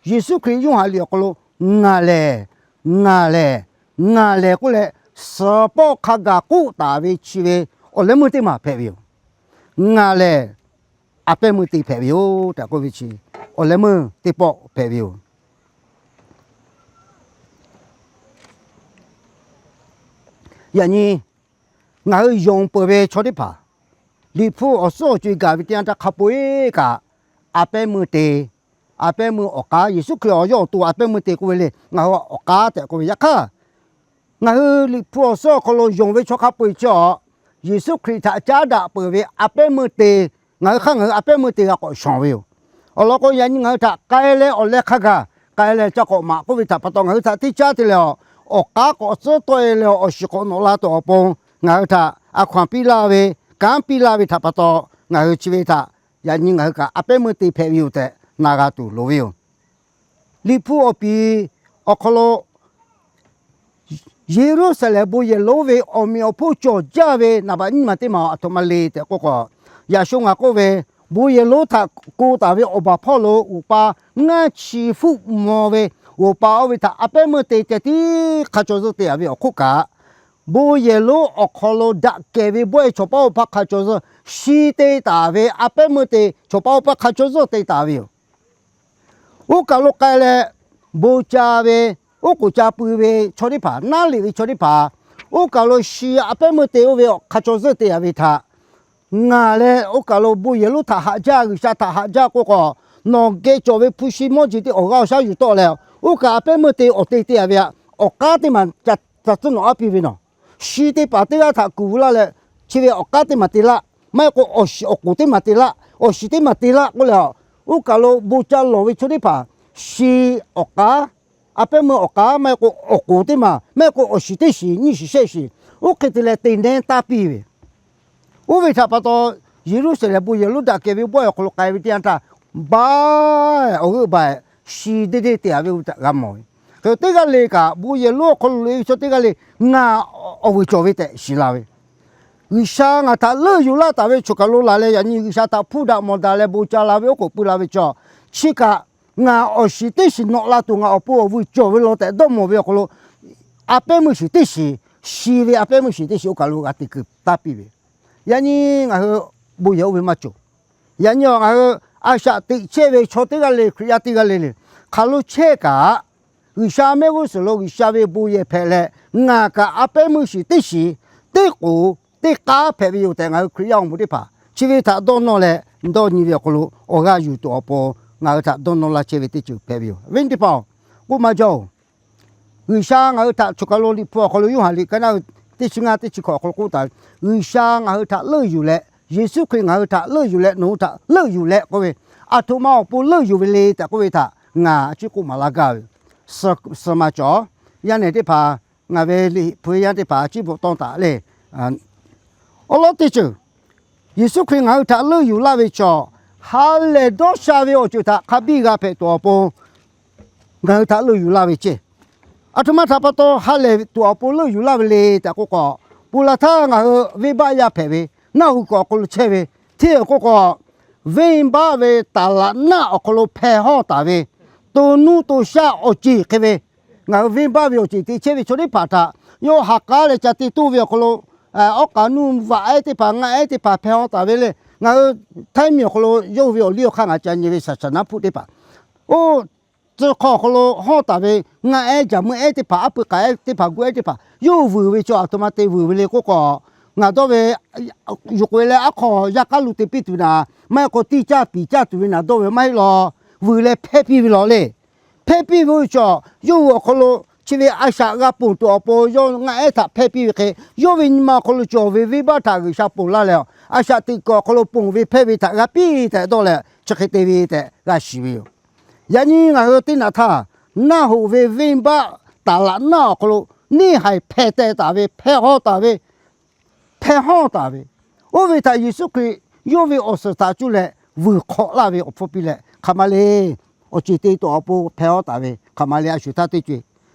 Yeˍsuˆ Hkriꞈ Yoˇhanˬ liꞈ awˬ hk'aw lo ngaˬ lehˬ, ngaˬ lehˬ, ngaˬ lehˬ k'oˆ leh, suhˍ pawˆ hk'a gaˬ k'oˆ taˍ ve chi ve awˬ leh meuˇ teˇ maˬ hpehꞈ ve yoˬ. Ngaˬ lehˬ a pehˉ meuˇ te hpehꞈ ve yoˬ tehꞈ k'oˆ ve chi awˬ leh meuˇ teˇ pawˆ hpehꞈ ve yoˬ. Yaꞈ nyi ngaˬ hui yonˍ peuˬ ve chaw teˇ hpaˍ, Liꞈ hpu awˬ suhˉ awˬ co-e gaˬ ve teˇ yanˇ htaˇ hk'a peu-eˬ kaꞈ, a pehˉ meuˇ te, a pehˉ meuˇ awˬ k'aˉ, Yeˍsuˆ Hkriꞈ awˬ yawˇ awˬ to a pehˉ meuˇ te k'oˆ ve le, ngaˬ hui awˬ k'aˉ tehꞈ k'oˆ ve. Yaꞈ hk'aˇ, ngaˬ hui Liꞈ hpu awˬ suhˉ awˬ hk'aw lo yonˍ ve chaw hk'a peu-eˬ chi awˬ Yeˍsuˆ Hkriꞈ htaꞈ caˉ daꞈ peuˬ ve a pehˉ meuˇ te, ngaˬ hui hk'aˇ ngaˬ hui a pehˉ meuˇ te g'a k'awꞈ shawˍ ve yoˬ. Awˬ lawn k'o, yaꞈ nyi ngaˬ hui htaꞈ k'ai leh awˬ leh hk'a gaˬ k'ai leh ca k'awꞈ maˍ k'oˆ ve htaꞈ pa taw, ngaˬ hui htaꞈ teˇ caˉ te leh awˬ, awˬ k'aˉ k'awꞈ tcuhˉ tawˆ e leh awˬ shiˍ k'awꞈ nawꞈ la tuˬ awˬ pon, ngaˬ hui htaꞈ a hkaw anˬ piˇ laˇ ve, kanˉ piˇ laˇ ve htaꞈ pa taw, ngaˬ hui chi ve htaꞈ yaꞈ nyi ngaˬ hui kaꞈ a pehˉ meuˇ te hpehꞈ ve yoˬ tehꞈ na g'a tuˬ loˍ ve yoˬ. Liꞈ hpu awˬ piˍ awˬ hk'aw lo Yeˍruˆsaˍlehnˍ bon yehˬ lonˉ ve awˬ meꞈ awˬ hponˇ cawˬ jaˇ ve naˍ baꞈ nyiˇ maˬ teˇ maˬ aˬ htoꞈ ma le tehꞈ k'oˆ k'o, yaꞈ sho ngaˬ k'oˆ ve, bon yehˬ lonˉ htaꞈ ko taˍ ve awˬ baˬ hpawˇ lo g'oˍ pa ngaˇ chi hpfuhˆ maw ve g'oˍ pa oˇ ve htaꞈ a pehˉ meuˇ te ceh tiˉ hk'a caw zuhˇ te taˍ ve awˬ hk'oˆ kaꞈ, bon yehˬ lonˉ awˬ hk'aw lo daꞈ kehˬ ve bawehˇ chaw paˉ oˇ hpaˇ hk'a caw zuhˇ shi te taˍ ve, a pehˉ meuˇ te chaw paˉ oˇ hpaˇ hk'a caw zuhˇ te taˍ ve yoˬ. Oˇ kaˬ lo k'ai leh, bon ca ve, oˉ k'oˍ ca pui ve chaw teˇ hpaˍ, naˉ liꞈ ve chaw teˇ hpaˍ, oˇ kaˬ lo shi a pehˉ meuˇ te oˇ ve awˬ hk'a caw zuhˇ te taˍ ve htaꞈ ngaˬ leh oˇ kaˬ lo bon yehˬ lonˉ htaꞈ haꞈ jaˇ, G'uiˬsha htaꞈ haꞈ jaˇ k'oˆ k'o, nawˬ geh cawˬ ve hpu shi mawˇ jeˬ teˇ awˬ g'aˇ awˬ shaˉ yuˬ tawˆ leh, oˇ kaˬ a pehˉ meuˇ te awˬ te te taˍ ve htaꞈ awˬ k'aˉ teˇ maˬ ca tcuhˉ nawꞈ aˉ piˇ ve nawˬ. Shi teˇ hpaˍ teˇ g'aˇ htaꞈ kuˬ veu laˇ leh, chi ve awˬ k'aˉ teˇ maˬ te laˇ, maˇ heˆ k'o awˬ shiˍ awˬ k'oˍ teˇ maˬ te laˇ, awˬ shiˍ teˇ maˬ te laˇ k'oˆ leh, oˇ kaˬ lo bon ca lawˬ ve chaw teˇ hpaˍ shi awˬ k'aˉ, a pehˉ meuˇ awˬ k'aˉ maˇ heˆ k'o awˬ k'oˍ teˇ maˬ maˇ heˆ k'o awˬ shiˍ teˇ shiˍ nyiˇ shiˍ shehˆ shiˍ, oˇ hk'e te leh te nehˉ taˇ piˇ ve Oˇ ve htaꞈ pa taw, Yeˍruˆsaˍlehnˍ bon yehˬ lonˉ daꞈ kehˬ ve bawehˇ awˬ hk'aw lo k'ai ve teˇ yanˇ htaˇ, baˬ awˬ g'euˆ baˬ shi deˇ deˇ te taˍ ve oˇ ve htaꞈ g'a mawˬ ve. Hk'e teˇ g'aˇ le kaꞈ, bon yehˬ lonˉ awˬ hk'aw lo loꞈ e ve chaw teˇ g'aˇ le, ngaˬ awˬ vuiˬ cawˬ ve tehꞈ shiˍ la ve. G'uiˬsha ngaˬ htaꞈ leuˆ yuˬ laˇ taˍ ve choˬ kaˬ lo laˬ leh, yaꞈ nyi G'uiˬsha htaꞈ hpuˇ daꞈ mawˬ daꞈ leh bon ca la ve oˉ k'oˍ pui la ve chaw, chi kaꞈ ngaˬ awˬ shiˍ teˇ shiˍ nawꞈ la tuˬ ngaˬ awˬ pon awˬ vuiˬ cawˬ ve law tehꞈ dawˇ mawˬ ve awˬ hk'aw lo, a pehˉ meuˇ shiˍ teˇ shiˍ, shi ve a pehˉ meuˇ shiˍ teˇ shiˍ oˇ kaˬ lo g'a te kuiˬ taˇ piˇ ve. Yaꞈ nyi ngaˬ hui bon yehˬ oˇ ve maˇ cawˬ. Yaꞈ nyi ngaˬ hui a shaꞈ teꞈ chehˇ ve chaw teˇ g'aˇ le, Hkriꞈ yaˇ teˇ g'aˇ le le, hk'aˬ lo chehˇ kaꞈ, G'uiˬsha mehˆ g'uˇ suhˍ lo G'uiˬsha ve bon yehˬ hpehꞈ leh, ngaˬ kaꞈ a pehˉ meuˇ shiˍ teˇ shiˍ, teˇ k'oˍ teˇ k'aˉ hpehꞈ ve yoˬ tehꞈ ngaˬ hui Hkriꞈ yaˇ awˬ moˍ teˇ hpaˍ chi ve htaꞈ dawˇ nawˇ leh, dawˇ nyi ve awˬ hk'aw lo awˬ g'aˇ yuˬ tuˬ awˬ pon ngaˬ hui htaꞈ dawˇ nawˇ laˇ chehˇ ve teˇ ceuˬ hpehꞈ ve yoˬ. Venˇ teˇ hpaˍ-oˬ, k'oˆ maˇ jaˇ-oˬ. G'uiˬsha ngaˬ hui htaꞈ choˬ kaˬ lo Liꞈ hpu awˬ hk'aw lo Yoˇhanˬ liꞈ ka naˆ teˇ chi ngaˇ teˇ chi hkawꞈ awˬ hk'aw lo k'oˆ taˍ ve, G'uiˬsha ngaˬ hui htaꞈ leuˆ yuˬ leh, Yeˍsuˆ Hkriꞈ ngaˬ hui htaꞈ leuˆ yuˬ leh nawˬ hui htaꞈ leuˆ yuˬ leh k'oˆ ve, aˬ htoꞈ ma awˬ pon leuˆ yuˬ ve le tehꞈ k'oˆ ve htaꞈ ngaˬ a ciˉ k'oˆ maˍ laˇ gaˇ ve. Suh ma cawˬ, yaˇ nehˬ teˇ hpaˍ, ngaˬ ve Liꞈ hpu yaˇ teˇ hpaˍ a ciˉ bvuhꞈ tawˇ taˍ le. Awˬ lawn teˇ ceuˬ, Yeˍsuˆ Hkriꞈ ngaˬ hui htaꞈ leuˆ yuˬ laˇ ve chaw, ha lehˬ dawˇ sha ve awˬ ceuˬ htaꞈ hk'a biˇ g'a hpehꞈ tuˬ awˬ pon ngaˬ hui htaꞈ leuˆ yuˬ laˇ ve ceˇ. Aˬ htoꞈ ma htaꞈ pa taw ha lehˬ tuˬ awˬ pon leuˆ yuˬ laˇ ve le tehꞈ k'oˆ k'o, ponˬ laˬ htaˇ ngaˬ hui venˇbaˆ yaˇ hpehꞈ ve, naˆ hoꞈ kuiˬ awˬ hk'aw lo chehˇ ve, hteˇ k'oˆ k'o, venˇbaˆ ve taˍ laꞈ naˆ awˬ hk'aw lo hpeh hawˇ taˍ ve, to nuˇ to shaˆ awˬ ceˬ hk'e ve, ngaˬ hui venˇbaˆ ve awˬ ceˬ te chehˇ ve chaw teˇ hpaˍ htaꞈ yawˇ ha k'aˉ leh ca te toˇ ve awˬ hk'aw lo, awˉ k'aꞈ nuˇ vaꞈ ehˉ teˇ hpaˍ, ngaˆ ehˉ teˇ hpaˍ hpeh hawˇ taˍ ve le. Ngaˬ hui htaiˇ miˬ awˬ hk'aw lo yawˇ hui ve awˬ liˇ awˬ hk'aˇ ngaˬ ca nyi ve shaˍ shaˍ naˉ hpuˆ teˇ hpaˍ, oˇ tcuh hk'aw awˬ hk'aw lo hawˇ taˍ ve ngaˆ ehˉ jaˍ meuˇ ehˉ teˇ hpaˍ, aˉ pui k'aꞈ ehˉ teˇ hpaˍ, gu ehˉ teˇ hpaˍ, yawˇ hui vuiˬ ve chaw aˬ htoꞈ ma te vuiˬ ve le k'oˆ k'o, ngaˬ dawˇ ve yuˬ k'oꞈ e leh aˉ hk'aw yaˇ k'aˉ lo te piˇ tuˬ naˍ, maˇ heˆ k'o tiˇ caˇ piˍ caˇ tuˬ ve naˍ dawˇ ve maˇ heˆ law. Vuiˬ leh hpehˇ piˇ ve law le. Hpehˇ piˇ ve oˇ ve chaw, yawˇ hui awˬ hk'aw lo chi ve a shaꞈ g'a ponˬ tuˬ awˬ pon yawˇ ngaˆ ehˉ htaꞈ hpehˇ piˇ ve hk'e, yawˇ ve nyi ma awˬ hk'aw lo cawˬ ve venˇbaˆ htaꞈ G'uiˬsha ponˬ laˇ leh, a shaꞈ teꞈ kuiˬ awˬ hk'aw lo ponˬ ve hpehˇ ve htaꞈ g'a piˇ tehꞈ dawˇ leh chi hk'e te ve tehꞈ g'a shiˍ ve yoˬ. Yaꞈ nyi ngaˬ hui teˇ naꞈ htaˇ, naˆ hoꞈ ve venˇbaˆ taˍ laꞈ naˆ awˬ hk'aw lo neˇ haiˬ hpeh teh taˍ ve, hpeh hawˇ taˍ ve, hpeh hawˇ taˍ ve, oˇ ve htaꞈ Yeˍsuˆ Hkriꞈ yawˇ ve awˬ suhˍ htaꞈ cuˇ leh vuiˬ hk'awꞈ laˇ ve awˬ hpfuhˇ piˇ leh hk'aˬ ma le, awˬ ceˬ te tuˬ awˬ pon hpeh hawˇ taˍ ve hk'aˬ ma le, a shuˍ htaˇ teˇ co-e,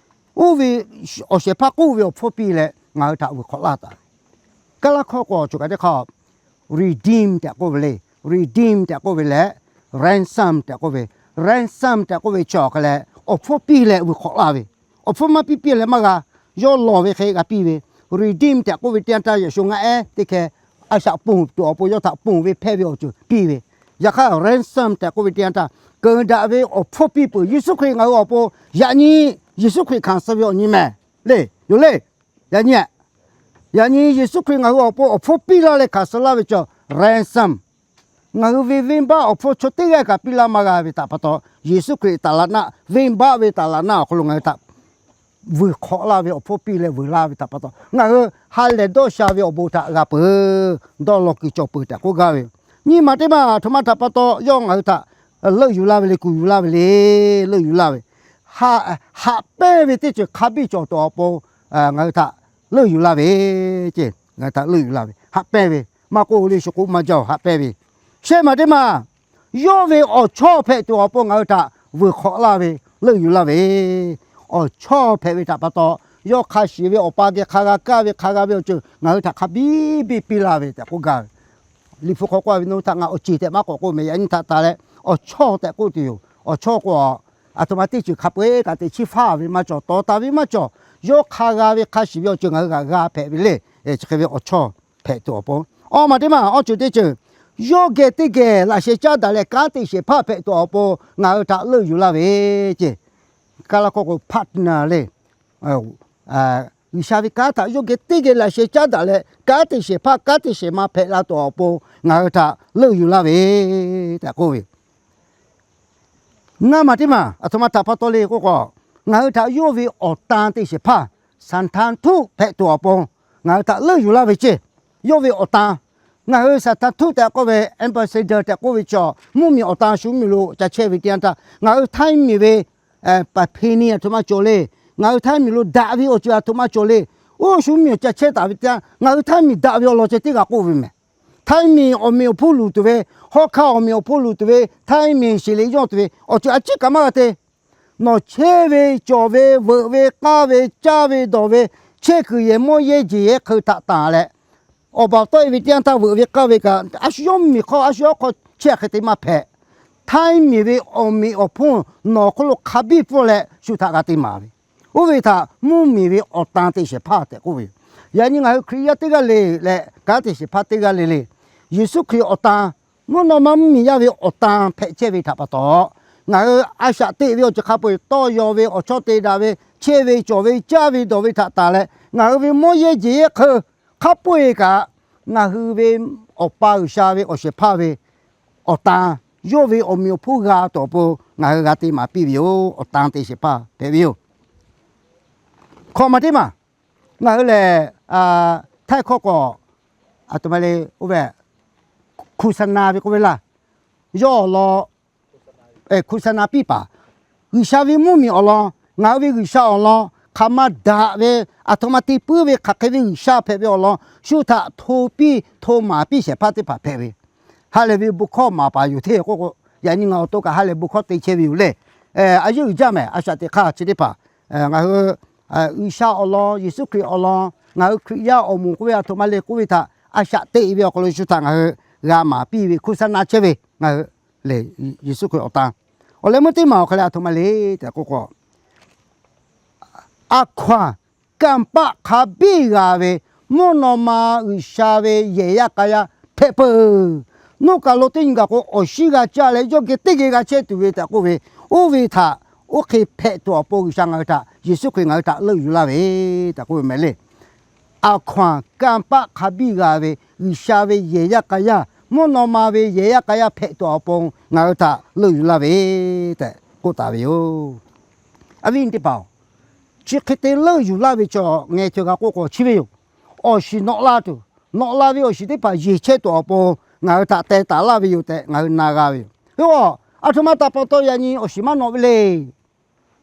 oˇ ve awˬ shehˍ hpaˇ k'oˆ ve awˬ hpfuhˇ piˇ leh ngaˬ hui htaꞈ vuiˬ hk'awꞈ laˇ taˍ ve. Kaˇ laˇ hkawˇ k'o choˬ kaˬ teˇ hk'aˇ, redeem tehꞈ k'oˆ ve le. Redeem tehꞈ k'oˆ ve leh, ransom tehꞈ k'oˆ ve, ransom tehꞈ k'oˆ ve chi awˬ hk'e leh awˬ hpfuhˇ piˇ leh vuiˬ hk'awꞈ laˇ ve, awˬ hpfuhˇ maˇ piˇ piˇ leh maˇ g'a, yawˇ lawˬ ve hk'e g'a piˇ ve. Redeem tehꞈ k'oˆ ve teˇ yanˇ htaˇ yaꞈ shu ngaˆ ehˉ teˇ hkeh a shaꞈ ponˬ tuˬ awˬ pon yawˇ htaꞈ ponˬ ve hpehˇ ve awˬ ceuˬ piˇ ve. Yaꞈ hk'aˇ ransom tehꞈ k'oˆ ve teˇ yanˇ htaˇ keunˍ daꞈ ve awˬ hpfuhˇ piˇ peuˬ. Yeˍsuˆ Hkriꞈ ngaˬ hui awˬ pon yaꞈ nyi Yeˍsuˆ Hkriꞈ hkanˍ suh ve awˬ nyi mehˍ le, yoˬ le. Yaꞈ nyi, yaꞈ nyi Yeˍsuˆ Hkriꞈ ngaˬ hui awˬ pon awˬ hpfuhˇ piˇ laˇ leh hkanˍ suh laˇ ve chaw, ransom. Ngaˬ hui ve venˇbaˆ awˬ hpfuhˇ chaw teˇ g'aˇ kaꞈ piˇ laˇ maˇ g'a ve htaꞈ pa taw, Yeˍsuˆ Hkriꞈ taˍ laꞈ naˆ, venˇbaˆ ve taˍ laꞈ naˆ awˬ hk'aw lo ngaˬ hui htaꞈ vuiˬ hk'awꞈ laˇ ve awˬ hpfuhˇ piˇ leh vuiˬ laˇ ve htaꞈ pa taw, ngaˬ hui ha lehˬ dawˇ sha ve awˬ bon htaꞈ g'a peuˬ, dawˇ law kuiˬ cawˬ peuˬ tehꞈ k'oˆ gaˇ ve. Nyi ma teˇ maˬ aˬ htoꞈ ma htaꞈ pa taw yawˇ ngaˬ hui htaꞈ leuˆ yuˬ laˇ ve le, kuˬ yuˬ laˇ ve le, leuˆ yuˬ laˇ ve, haꞈ pehnˇ ve teˇ ceuˬ hk'a biˇ cawˬ tuˬ awˬ pon ngaˬ hui htaꞈ leuˆ yuˬ laˇ ve ce. Ngaˬ hui htaꞈ leuˆ yuˬ laˇ ve haꞈ pehnˇ ve, maˇ k'oˆ le shu k'oˆ maˇ jaˇ-oˬ, haꞈ pehnˇ ve. Shehˇ maˬ teˇ maˬ, yawˇ ve awˬ chawˇ hpehꞈ tuˬ awˬ pon ngaˬ hui htaꞈ vuiˬ hk'awꞈ laˇ ve, leuˆ yuˬ laˇ ve, awˬ chawˇ hpehꞈ ve htaꞈ pa taw, yawˇ hk'a shuˍ ve awˬ pa geh hk'a g'a kaˇ ve, hk'a g'a ve awˬ ceuˬ ngaˬ hui htaꞈ hk'a biˇ biˇ piˇ laˇ ve tehꞈ k'oˆ gaˇ ve. Liꞈ hpu hk'aw k'oˆ ve, Nawˬ hui htaꞈ ngaˬ awˬ ceˬ tehꞈ maˇ k'awꞈ k'oˆ meh, yaꞈ nyi htaꞈ tanˬ leh awˬ chawˇ tehꞈ k'oˆ tuˬ yoˬ. Awˬ chawˇ k'o, aˬ htoꞈ ma teˇ ceuˬ hk'a peu-eˬ kaꞈ teꞈ chiˇ faˇ ve maˇ cawˬ, tawˍ taˍ ve maˇ cawˬ. Yawˇ hk'a g'a ve hk'a shuˍ ve awˬ ceuˬ ngaˬ hui g'a g'a hpehꞈ ve le. Chi hk'e ve awˬ chawˇ hpehꞈ tuˬ awˬ pon, awˬ maˬ teˇ maˬ awˬ ceuˬ teˇ ceuˬ, yawˇ geh teˇ geh laꞈ sheh caˉ daꞈ leh kanˉ te shehˍ hpaˇ hpehꞈ tuˬ awˬ pon ngaˬ hui htaꞈ leuˆ yuˬ laˇ ve ce. Kaˇ laˇ hkawˇ k'o partner le. G'uiˬsha ve kanˉ htaꞈ yawˇ geh teˇ geh laꞈ sheh caˉ daꞈ leh kanˉ te shehˍ hpaˇ, kanˉ te shehˍ ma hpehꞈ la tuˬ awˬ pon ngaˬ hui htaꞈ leuˆ yuˬ laˇ ve tehꞈ k'oˆ ve. Ngaˇ maˬ teˇ maˬ aˬ htoꞈ ma htaꞈ pa taw le k'oˆ k'o, ngaˬ hui htaꞈ yawˇ ve awˬ tan te shehˍ hpaˇ Saˍtanˍ htuˆ hpehꞈ tuˬ awˬ pon ngaˬ hui htaꞈ leuˆ yuˬ laˇ ve ce. Yawˇ ve awˬ tan, ngaˬ hui Saˍtanˍ htuˆ tehꞈ k'oˆ ve ambassador tehꞈ k'oˆ ve chaw, mvuhˇmiˬ awˬ tan shu mvuhˇmiˬ lo ca chehˇ ve teˇ yanˇ htaˇ, ngaˬ hui htaiˇ miˬ ve paˍ hpeˇ niˇ aˬ htoꞈ ma cawˬ le. Ngaˬ hui htaiˇ miˬ lo daꞈ ve awˬ ceuˬ aˬ htoꞈ ma cawˬ le. Oˇ shu mvuhˇmiˬ awˬ ca chehˇ taˍ ve teˇ yanˇ, ngaˬ hui htaiˇ miˬ daꞈ ve awˬ lawn ceh teˇ g'aꞈ k'oˆ ve meh. Htaiˇ miˬ awˬ meꞈ awˬ hponˇ luˬ tuˬ ve, hawˉ hkanˇ awˬ meꞈ awˬ hponˇ luˬ tuˬ ve htaiˇ miˬ sheˍ le yawˇ tuˬ ve awˬ ceuˬ a ciˉ kaꞈ maˇ g'a te. Nawˬ chehˇ ve cawˬ ve, veuꞈ ve k'aˇ ve, caˇ ve dawˬ ve, chehˇ kuiˬ yehˬ mawˇ yehˇ jeˬ yehˇ hk'eun htaꞈ tanˬ leh, awˬ baˬ tawˆ e ve teˇ yanˇ htaˇ veuꞈ ve k'aˇ ve kaꞈ a shu yawˇ miˬ hk'aw a shu yawˇ hk'aw chehˇ hk'e te maˇ hpehꞈ. Htaiˇ miˬ ve awˬ meꞈ awˬ hponˇ nawˬ hk'oˆ lo hk'a biˇ pfuhˇ leh shu htaꞈ g'a te maˍ ve. Oˇ ve htaꞈ mvuhˇmiˬ ve awˬ tan te shehˍ hpaˇ tehꞈ k'oˆ ve yoˬ. Yaꞈ nyi ngaˬ hui Hkriꞈ yaˇ teˇ g'aˇ le leh kanˉ te shehˍ hpaˇ teˇ g'aˇ le le, Yeˍsuˆ Hkriꞈ awˬ tan, mvuhˇ naw ma mvuhˇmiˬ yaˇ ve awˬ tan hpehꞈ chehˇ ve htaꞈ pa taw, ngaˬ hui a shaꞈ teꞈ ve awˬ ceuˬ hk'a peu-eˬ tawˇ yaw ve, awˬ chawˇ te daꞈ ve, chehˇ ve cawˬ ve, caˇ ve dawˬ ve htaꞈ tanˬ leh ngaˬ hui ve mawˇ yehˇ jeˬ yehˇ hk'eun hk'a peu-eˬ kaꞈ, ngaˬ hui ve Awˬ pa G'uiˬsha ve awˬ shehˍ hpaˇ ve awˬ tan, yawˇ ve awˬ meꞈ awˬ hponˇ g'a tuˬ awˬ pon ngaˬ hui g'a te maˍ piˇ ve yoˬ. Awˬ tan te shehˍ hpaˇ hpehꞈ ve yoˬ. Hkawꞈ maˬ teˇ maˬ, ngaˬ hui lehˬ htaiˇ hkawˇ k'awꞈ aˬ htoꞈ ma le, oˇ ve โฆษณา ve k'oˆ ve laˇ. Yawˇ awˬ lawn hku sa na piˇ paˍ, G'uiˬsha ve mvuhˇmiˬ awˬ lawn, ngaˬ hui ve G'uiˬsha awˬ lawn, hk'aˬ ma daꞈ ve, aˬ htoꞈ ma te puiˉ ve hk'aˬ hk'e ve G'uiˬsha hpehꞈ ve awˬ lawn shu htaꞈ hto piˇ hto maˍ piˇ shehˍ hpaˇ teˇ hpaˍ hpehꞈ ve. Ha lehˬ ve bon hkawˇ maˍ paˍ yoˬ hteˇ k'oˆ k'o, yaꞈ nyi ngaˬ awˬ to kaꞈ ha lehˬ bon hkawˇ te chehˇ ve yoˬ le. A yeˉ uiˍ jaˇ mehˍ, a shaꞈ teꞈ hk'aˇ chi teˇ hpaˍ ngaˬ hui G'uiˬsha awˬ lawn, Yeˍsuˆ Hkriꞈ awˬ lawn, ngaˬ hui Hkriꞈ yaˇ awˬ moˍ k'oˆ ve aˬ htoꞈ ma le k'oˆ ve htaꞈ a shaꞈ teꞈ ve awˬ hk'aw lo shu htaꞈ ngaˬ hui g'a maˍ piˇ ve โฆษณา chehˇ ve ngaˬ hui lehˬ, Yeˍsuˆ Hkriꞈ awˬ tan. Awˬ leh meuˇ teˇ maˬ awˬ hk'aw leh aˬ htoꞈ ma le tehꞈ k'oˆ k'o, a hkaw-anˬ kanˇ paˆ hk'a biˇ g'a ve mvuhˇ naw ma G'uiˬsha ve yehˬ yaˇ k'a yaˇ hpehꞈ peuˬ. Nawˬ kaˬ lo teˇ nyi gaˬ k'o, awˬ shinˉ g'a caˇ leh yawˇ geh teˇ geh g'a chehˇ tuˬ ve tehꞈ k'oˆ ve, oˇ ve htaꞈ oˇ hk'e hpehꞈ tuˬ awˬ pon G'uiˬsha ngaˬ hui htaꞈ, Yeˍsuˆ Hkriꞈ ngaˬ hui htaꞈ leuˆ yuˬ laˇ ve tehꞈ k'oˆ ve meh le. A hkaw-anˬ kanˇ paˆ hk'a biˇ g'a ve G'uiˬsha ve yehˬ yaˇ k'a yaˇ, mvuhˇ naw ma ve yehˬ yaˇ k'a yaˇ hpehꞈ tuˬ awˬ pon ngaˬ hui htaꞈ leuˆ yuˬ laˇ ve tehꞈ k'oˆ taˍ ve yoˬ. Awˬ viˉ teˇ hpaˍ-oˬ, chi hk'e te leuˆ yuˬ laˇ ve chaw ngeh chaweh g'a k'oˆ k'o chi ve yoˬ. Awˬ shiˍ nawꞈ la tuˬ, nawꞈ la ve awˬ shiˍ teˇ hpaˍ yeˬ chehˇ tuˬ awˬ pon ngaˬ hui htaꞈ teh taˍ laˇ ve yoˬ tehꞈ ngaˬ hui na g'a ve yoˬ. Oˇ, aˬ htoꞈ ma htaꞈ pa taw yaꞈ nyi awˬ shiˍ maˇ nawꞈ ve le.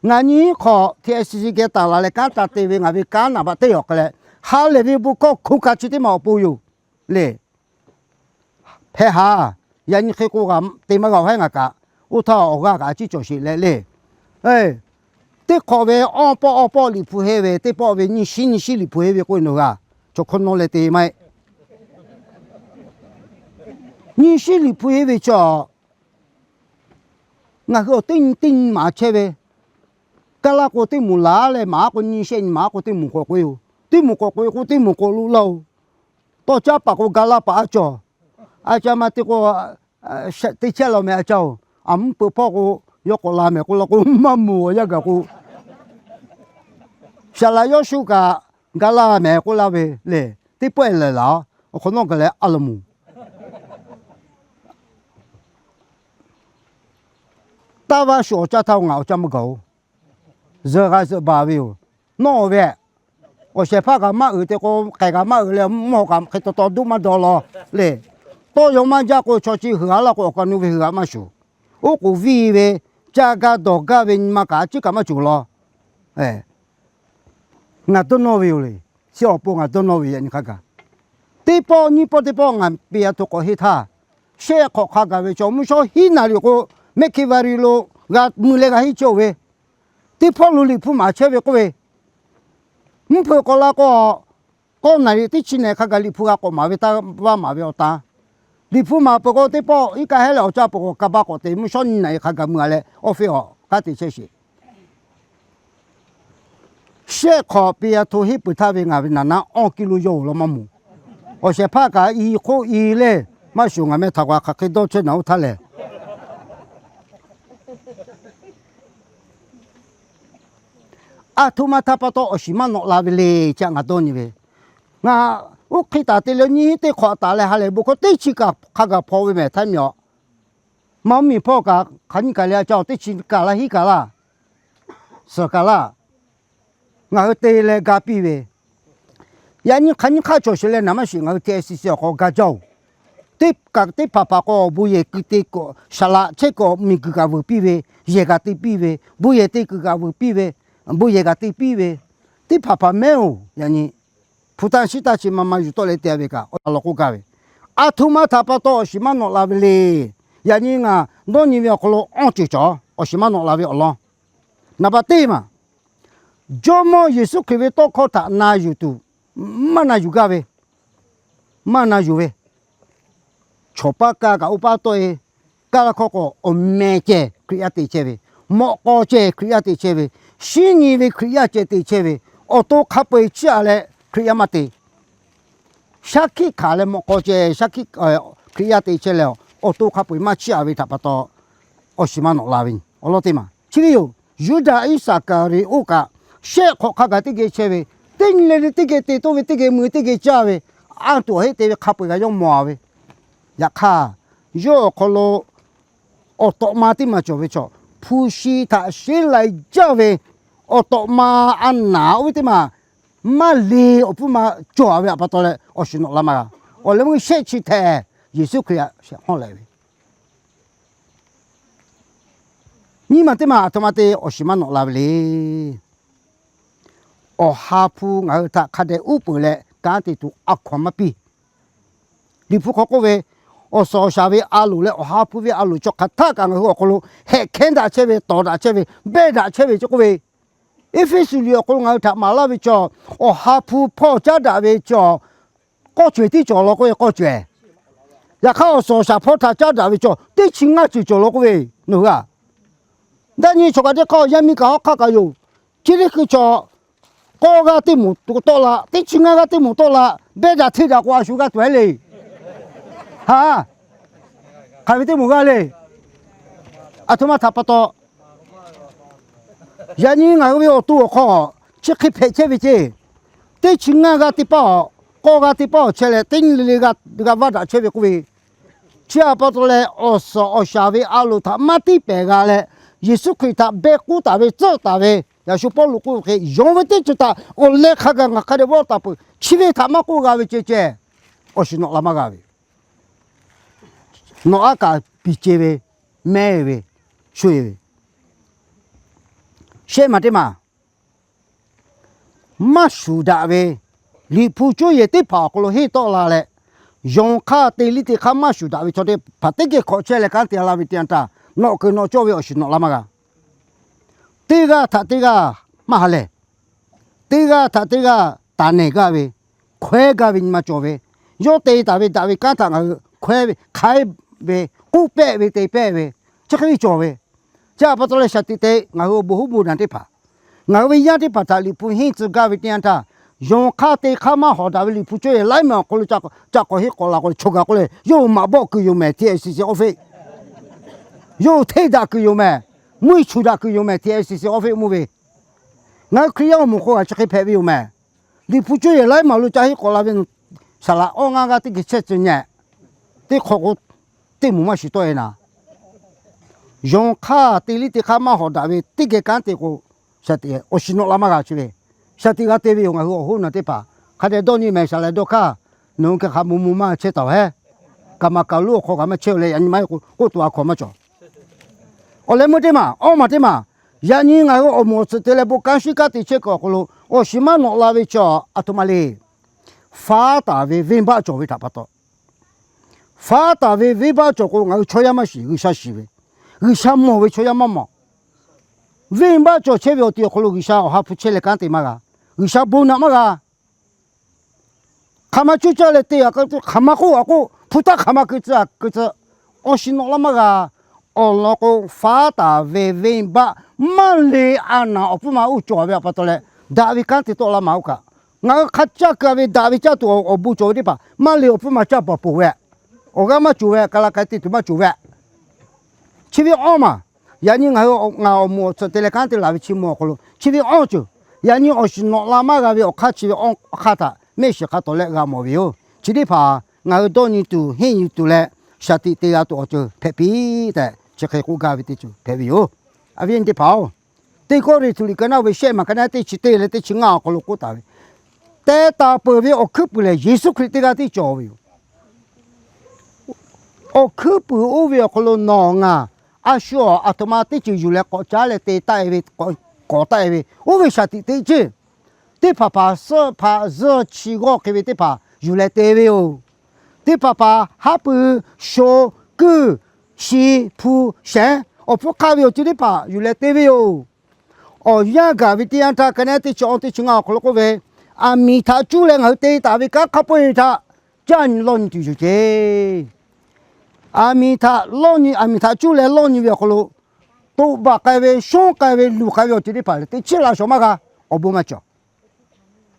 Ngaˬ nyi hk'awꞈ T S C geh taˍ laˬ leh kanˉ taˍ te ve ngaˬ ve kanˉ naˍ baꞈ teˇ awˬ hk'aw leh, ha lehˬ ve bon hkawˇ hko ka chi teˇ maˬ awˬ pon yoˬ le. Hpehˇ haˍ, yaꞈ nyi hk'e k'o g'a te maˇ g'a-oˬ haˉ ngaˬ kaꞈ, oˇ htaˇ awˬ g'aˇ kaꞈ a ciˉ cawˬ sheˍ leh le. Teˇ hk'awꞈ ve awˇ pawˆ awˇ pawˆ Liꞈ hpu henˇ ve, teˇ pawˆ ve nyiˇ shinˉ nyiˇ shinˉ Liꞈ hpu henˇ ve k'oˆ ve nawˬ g'a, chaw hkawˇ nawˉ leh te maˇ heˆ. Nyiˇ shinˉ Liꞈ hpu henˇ ve chaw, ngaˬ hui awˬ teˇ nyi teˇ nyi maˍ chehˇ ve, kaˇ laˇ k'o teˇ moˍ laˬ leh maˍ k'o nyiˇ shehˆ nyi maˍ k'o teˇ moˍ k'awꞈ k'oꞈ-e-oˬ, teˇ moˍ k'awꞈ k'oꞈ-e k'o teˇ moˍ k'awꞈ lo laˇ-oˬ. Tawˇ caˉ paˍ k'o ga laˇ paˍ a cawˬ, a ca ma te k'o, teˇ chehˇ la meh a ca-oˬ, aˬ mvuhˇ peuˬ hpawˇ k'o, yawˇ k'awꞈ la mehˍ k'oˆ laˇ k'o maˇ moˍ awˬ yanˇ gaˬ k'o, Saˍ laꞈ Yawˇshuˆ kaꞈ ga laˇ mehˍ k'oˆ laˇ ve le. Teˇ pawˆ-e lehˬ laˬ-oˬ, awˬ hk'awꞈ nawˉ gaˬ leh a la moˍ. Taˇ vaˇ shu awˬ caˇ htaˇ ngaˬ awˬ caˇ maˇ gaˬ-oˬ. Zuhꞈ g'a zuhꞈ baˬ ve yoˬ. nawˇ ve, awˬ shehˍ hpaˇ kaꞈ maˇ uiˍ te k'o, k'ehˬ kaꞈ maˇ uiˍ leh, mvuhˇ haw kaꞈ hk'e taw taw duˇ maˇ daw law le. Tawˇ yaw maˇ jaˇ k'o, chaw chi huiˍ a laˇ k'o, awˬ kaꞈ nu ve huiˍ a maˇ shuˍ. Oˉ k'oˍ viˇ ve, caˇ gaˇ dawˬ gaˇ ve nyi ma kaꞈ a ciˉ kaꞈ maˇ cawˬ law. Ngaˬ dawˇ nawˇ ve yoˬ le. Chi awˬ pon ngaˬ dawˇ nawˇ ve yaꞈ nyi hk'a gaˬ, teˇ pawˆ nyiˇ pawˆ teˇ pawˆ ngaˬ Peˍaˍtuˍ k'awꞈ henˇ htaˇ, shehˆ hk'awꞈ hk'a gaˬ ve chaw mvuhˇ shawˉ hiˉ naˍ riˍ k'o, mehˆ hkiˇ va ri lo g'a mui leh g'a henˇ chehˇ-oˬ ve, teˇ hpawˇ lo Liꞈ hpu maˍ chehˇ ve k'oˆ ve, mvuhˇ hpeuꞈ k'awꞈ la k'o, k'awˇ naˍ riˍ teˇ chi nehˬ hk'a gaˬ Liꞈ hpu g'a k'awꞈ maˍ ve taˇ vaˇ maˍ ve awˬ tan. Liꞈ hpu maˍ peuˬ k'o, teˇ pawˆ iˉ kaˆ hehˉ leh awˬ caˇ peuˬ k'o, ka ba k'awꞈ te, mvuhˇ shawˉ nyiˇ naˍ riˍ hk'a gaˬ mui a leh, awˇ feˇ awˬ k'aˉ te chehˇ sheˍ. Shehˆ hk'awꞈ Peˍaˍtuˍ henˇ peuˬ htaˇ ve ngaˬ ve naˍ naˉ awˇ kiˇ lo yawˇ-oˬ law maˇ mawˬ. Awˬ shehˍ hpaˇ kaꞈ i hk'oˆ i le, maˇ shuˍ ngaˬ meh htaꞈ g'a hk'aˬ hk'e dawˇ chehˇ naˍ oˇ htaˇ lehˬ, aˬ htoꞈ ma htaꞈ pa taw awˬ shiˍ maˇ nawꞈ la ve le, chi htaꞈ ngaˬ dawˇ nyi ve. Ngaˬ uˉ hk'e taˍ te leh nyiˇ hinˉ teˇ hk'awꞈ taˍ leh ha lehˬ bon hkawˇ teˇ chi kaꞈ hk'a gaˬ hpaw ve mehˍ htaˇ miˬ awˬ, maˇ mvuhˇ miˬ hpawˇ kaꞈ hk'aˬ nyiˇ kaˬ le a caˇ-oˬ, teˇ chi kaˬ laˇ hiˉ kaˬ laˇ, suhˍ kaˬ laˇ, ngaˬ hui te leh ga piˇ ve. Yaꞈ nyi hk'aˬ nyiˇ hk'aˇ cawˬ sheˍ leh naˍ maˇ shiˍ, ngaˬ hui T S C C awˬ hk'aw ga jaˇ-oˬ. Teˇ kaꞈ teˇ hpaˍ hpaˍ k'o bon yehˬ kuiˬ te kuiˬ, saˍ laꞈ chehˇ kuiˬ miˬ guiˬ kaꞈ vuiˬ piˇ ve, yehˬ kaꞈ te piˇ ve, bon yehˬ te kuiˬ kaꞈ vuiˬ piˇ ve, bon yehˬ kaꞈ te piˇ ve, teˇ hpaˍ hpaˍ mehˉ-oˬ. Yaꞈ nyi hpu taˇ shiˉ taˇ chi ma ma yuˬ tawˆ leh te ve kaꞈ, awˬ lawn k'oˆ gaˇ ve, aˬ htoꞈ ma htaꞈ pa taw awˬ shiˍ maˇ nawꞈ la ve le. Yaꞈ nyi ngaˬ dawˇ nyi ve awˬ hk'aw lo awˇ ceuˬ cawˬ, awˬ shiˍ maˇ nawꞈ la ve awˬ lawn. Naˍ baˬ teˇ maˬ, Jawˇmawˇ Yeˍsuˆ Hkriꞈ ve tawˇ hkawˇ htaꞈ na yuˬ tuˬ, maˇ na yuˬ gaˇ ve, maˇ na yuˬ ve, chaw paˇ kaˇ kaꞈ oˇ paˇ tawˆ-e, kaˇ laˇ hkawˇ k'o, awˬ meh ceh Hkriꞈ yaˇ te chehˇ ve, mawꞈ k'aw ceh Hkriꞈ yaˇ te chehˇ ve, shinˉ nyi ve Hkriꞈ yaˇ ceh te chehˇ ve, awˬ to hk'a peu-eˬ chiˇ aꞈ leh Hkriꞈ yaˇ maˇ te. Shaˉ hkiˆ hkanˍ leh mawꞈ k'aw ceh shaˉ hkiˆ Hkriꞈ yaˇ te chehˇ leh, awˬ to hk'a peu-eˬ maˇ chiˇ aꞈ ve htaꞈ pa taw, awˬ shiˍ maˇ nawꞈ la ve awˬ lawn teˇ maˬ chi ve yoˬ. Yuˇdaꞈ Iˉsaˍkaˍriˍoˆ kaꞈ, shehˆ hk'awꞈ hk'a gaˬ teˇ geh chehˇ ve, teˇ nyi le le teˇ geh te toˇ ve, teˇ geh mui teˇ geh caˇ ve, anˇ tuˬ awˬ heˆ te ve hk'a peu-eˬ g'a yawˇ mawˬ-a ve. Yaꞈ hk'aˇ, yawˇ awˬ hk'aw lo awˬ tawꞈ ma teˇ maˬ cawˬ ve chaw, hpu shi htaꞈ sheˉ lai jaˇ ve awˬ tawꞈ ma a naˍ oˇ ve teˇ maˬ maˇ le awˬ pfuhˇ ma cawˬ-a ve htaꞈ pa taw leh awˬ shiˍ nawꞈ la maˇ g'a. Awˬ leh meuˇ shehˆ chi htehꞈ Yeˍsuˆ Hkriꞈ htaꞈ shehˍ hawˇ leh ve, nyiˇ maˬ teˇ maˬ aˬ htoꞈ ma te awˬ shiˍ maˇ nawꞈ la ve le. Awˬ ha hpu ngaˬ hui htaꞈ hk'a dehꞈ uˉ peunˍ leh kanˉ te tuˬ a hkaw anˬ maˇ piˇ. Liꞈ hpu hk'aw k'oˆ ve, awˬ suhˍ awˬ shaˍ ve a loˍ leh awˬ ha hpu ve a loˍ chaw hk'aˬ htaˆ kaꞈ ngaˬ hui awˬ hk'aw lo hehꞈ hkehˉ daꞈ chehˇ ve, tawˍ daꞈ chehˇ ve, behˇ daꞈ chehˇ ve chi k'oˆ ve, Eˇfeˇsuꞈ liꞈ awˬ hk'aw lo ngaˬ hui htaꞈ maˍ laˇ ve chaw, awˬ ha hpu hpawˇ caˉ daꞈ ve chaw, k'awˇ cawehˬ tiˉ cawˬ law k'oˆ ve k'awˇ cawehˬ. Yaꞈ hk'aˇ awˬ suhˍ awˬ shaˍ hpawˇ htaꞈ caˉ daꞈ ve chaw teˇ chi ngaˇ ceuˬ cawˬ law k'oˆ ve, nawˬ hui a, daꞈ nyi chaw kaꞈ teˇ hk'aˇ yaˇ miˇ kaꞈ hawˉ hk'aˇ kaꞈ yoˬ. Chi teˇ hkui chaw k'awˇ g'aˇ teˇ moˍ tawˆ la, teˇ chi ngaˇ g'aˇ teˇ moˍ tawˆ la, behˇ daꞈ hteˇ daꞈ k'o a shu g'aˇ tuˬ heˉ le. Ha, hk'aˬ ve teˇ moˍ g'aˇ le. Aˬ htoꞈ ma htaꞈ pa taw, yaꞈ nyi ngaˬ hui ve awˬ to awˬ hk'aw chi hk'e hpehꞈ chehˇ ve ceˇ. Teˇ chi ngaˇ g'aˇ teˇ paˇ awˬ, k'awˇ g'aˇ teˇ paˇ awˬ chehˇ leh teˇ nyi le le g'a vaˇ daꞈ chehˇ ve k'oˆ ve, chi htaꞈ pa taw leh awˬ suhˍ awˬ shaˍ ve a loˍ htaꞈ maˇ tiˇ pehˍ g'a leh, Yeˍsuˆ Hkriꞈ htaꞈ beh k'uˉ taˍ ve tcuhˆ taˍ ve, yaꞈ shu Pawˇluꞈ k'oˆ ve hk'e, yonˍ ve teˇ ceuˬ htaꞈ awˬ leh hk'a gaˬ ngaˬ hk'a dehꞈ vawˆ taˍ peuˬ. Chi ve htaꞈ maˇ k'oˆ g'a ve ceh ceh, awˬ shiˍ nawꞈ la maˇ g'a ve, nawˬ aˉ kaꞈ piˍ ce ve, mehˉ ve, sho-e ve, shehˆ maˬ teˇ maˬ maˇ shuˍ daꞈ ve, Liꞈ hpu cuˇ yehˬ teˇ hpaˍ awˬ hk'aw lo henˇ tawˆ la leh, yonˍ hk'aˇ te liˇ te hk'aˇ maˇ shuˍ daꞈ ve chaw teˇ hpaˍ teˇ geh hk'awꞈ chehˇ leh kanˉ te laˇ ve teˇ yanˇ htaˇ, nawꞈ kuiˬ nawꞈ cawˇ ve awˬ shiˍ nawꞈ la maˇ g'a. Teˇ g'aˇ htaꞈ teˇ g'aˇ maˇ ha lehˬ, teˇ g'aˇ htaꞈ teˇ g'aˇ taˍ nehˬ gaˇ ve, hkawehˉ gaˇ ve nyi ma cawˬ ve, yawˇ te taˍ ve daꞈ ve kanˉ htaꞈ ngaˬ hui hkawehˉ ve, hk'aiˉ ve, k'oˆ pehˆ ve, te pehˆ ve, chi hk'e ve cawˬ ve. Chi htaꞈ pa taw leh shaˍ tiꞈ te ngaˬ hui awˬ bon huˉ bon naˬ teˇ hpaˍ, ngaˬ hui ve yaˇ teˇ hpaˍ htaꞈ Liꞈ hpu henˇ tcuh gaˇ ve teˇ yanˇ htaˇ, yonˍ hk'aˇ te hk'aˇ maˇ hawˍ daꞈ ve Liꞈ hpu cuˇ yehˬ laiˉ maˬ awˬ hk'aw lo ca k'awꞈ henˇ k'awꞈ la k'o leh, chaw gaˬ k'oˆ leh, yawˇ hui maꞈ bawˆ kuiˬ yoˬ mehˍ, T S C C office, yawˇ hui hteˇ daꞈ kuiˬ yoˬ mehˍ, mvuhˇ shuˍ daꞈ kuiˬ yoˬ mehˍ, T S C C office mvuhˇ ve. Ngaˬ hui Hkriꞈ yaˇ awˬ moˍ hk'oˆ kaꞈ chi hk'e hpehꞈ ve yoˬ mehˍ. Liꞈ hpu cuˇ yehˬ laiˉ maˬ lo ca henˇ k'awꞈ la ve, saˍ laꞈ awˇ ngaˇ g'aˇ teˇ geh chehˇ tcuh nyi, teˇ hk'awꞈ k'o, teˇ moˍ maˇ shiˍ tawˆ-e naˍ. Yonˍ hk'aˇ te liˇ te hk'aˇ maˇ hawˍ daꞈ ve teˇ geh kanˉ te k'o, awˬ shiˍ nawꞈ la maˇ g'a chi ve. Shaˍ tiꞈ g'a te ve yoˬ. Ngaˬ hui awˬ hoˉ naˬ teˇ hpaˍ hk'a dehꞈ dawˇ nyi mehˍ shaˍ leh dawˇ hkaˇ, nawˬ hui hk'e hk'a mvuh mvuh maˇ chehˇ taˍ-oˬ hehˉ. Kaˍ maˍ kaˍ lonˉ awˬ hk'aw kaꞈ maˇ chehˇ-oˬ leh, yaꞈ nyi maˇ heˆ k'o k'oˆ tuˬ a hkaw maˇ cawˬ. Awˬ leh meuˇ teˇ maˬ, awˇ maˬ teˇ maˬ, yaꞈ nyi ngaˬ hui awˬ moˍ awˬ tsuhꞈ te leh bon kanˉ shinˉ kanˉ te chehˇ kuiˬ awˬ hk'aw lo awˬ shiˍ maˇ nawꞈ la ve chi, a htoꞈ ma le. Faˉ taˍ ve venˇbaˆ cawˬ ve htaꞈ pa taw, faˉ taˍ ve venˇbaˆ cawˬ k'o, ngaˬ hui chaw yaˇ maˇ shiˍ, G'uiˬsha shiˍ ve, G'uiˬsha mawˬ ve chaw yaˇ maˇ mawˬ. Venˇbaˆ cawˬ chehˇ ve awˬ ti awˬ hk'aw lo G'uiˬsha awˬ ha hpu chehˇ leh kanˉ te maˇ g'a. G'uiˬsha bon naꞈ maˇ g'a. Hk'aˬ ma cuˇ caˇ leh te a, hk'aˬ ma k'oˆ a k'oˆ, hpu taˇ hk'aˬ ma keu tcuh a keu tcuh, awˬ shiˍ nawꞈ la maˇ g'a. Awˬ lawn k'o, faˉ taˍ ve venˇbaˆ maˇ le. A naˍ awˬ pfuhˇ ma uˇ cawˬ ve htaꞈ pa taw leh, daꞈ ve kanˉ te tawˆ la maˇ oˇ kaꞈ, ngaˬ hui hk'a caˇ keu ve daꞈ ve caˇ tuˬ awˬ bon cawˬ ve teˇ hpaˍ maˇ le. Awˬ pfuhˇ ma caˇ paˍ poˬ ve, awˬ g'aˇ maˇ cawˬ ve, ka la ka te tuˬ maˇ cawˬ ve, chi ve awˇ maˬ. Yaꞈ nyi ngaˬ hui ngaˬ awˬ moˍ awˬ tsuhꞈ te leh kanˉ te laˬ ve chi mawˬ awˬ hk'aw lo chi ve awˇ ceuˬ, yaꞈ nyi awˬ shiˍ nawꞈ la maˇ g'a ve awˬ hk'aˇ chi ve awˇ hk'aˇ htaꞈ mehˆ shiˍ hk'a tawˍ leh g'a mawˬ ve yoˬ. Chi teˇ hpaˍ ngaˬ hui dawˇ nyi tuˬ henˇ yuˬ tuˬ leh, shaˍ tiꞈ te g'a tuˬ awˬ ceuˬ hpehꞈ piˇ tehꞈ chi hk'e k'oˆ gaˇ ve teˇ ceuˬ hpehꞈ ve yoˬ. A viˉ nyi teˇ hpaˍ-oˬ, teˇ Kawˇrenˍhtuˆ liꞈ ka naˆ ve shehˆ maˬ ka naˆ teˇ chi teˇ leh teˇ chi ngaˇ awˬ hk'aw lo k'oˆ taˍ ve, teh taˍ peuˬ ve awˬ hkuiˉ puiˍ lehˬ, Yeˍsuˆ Hkriꞈ teˇ g'aˇ tiˉ cawˬ ve yoˬ. Awˬ hkuiˉ puiˍ oˇ ve awˬ hk'aw lo nawˬ ngaˬ a shu awˬ a htoꞈ ma teˇ ceuˬ yuˬ leh k'awꞈ caˉ leh te taˆ-e ve, k'awꞈ taˆ-e ve, oˇ ve shaˍ tiꞈ te ceˇ. Teˇ hpaˍ hpaˍ suhˆ hpaꞈ zuhˇ chi g'awˇ hk'e ve teˇ hpaˍ yuˬ leh te ve yoˬ. Teˇ hpaˍ hpaˍ haˉ pui sho kuiˇ shi hpu shehˉ awˬ hpfuhˇ hk'aˆ ve awˬ ceuˬ teˇ hpaˍ yuˬ leh te ve yoˬ. Awˬ yanˇ gaˬ ve teˇ yanˇ htaˇ, ka naˆ teˇ chi awˇ teˇ chi ngaˇ awˬ hk'aw lo k'oˆ ve, aˬ miˍ htaꞈ cuˇ leh ngaˬ hui te taˍ ve kanˉ hk'a peu-eˬ htaꞈ caˇ nyi lawˇ nyi tuˬ yoˬ ceˇ. Aˬ miˍ htaꞈ lawˇ nyi, aˬ miˍ htaꞈ cuˇ leh lawˇ nyi ve awˬ hk'aw lo, toꞈ baˬ k'ai ve, shonˉ k'ai ve, luˬ k'ai ve awˬ ceuˬ teˇ hpaˍ lehˬ, teˇ chiˉ laꞈ shawˍ maˇ g'a. Awˬ bon maˇ cawˬ.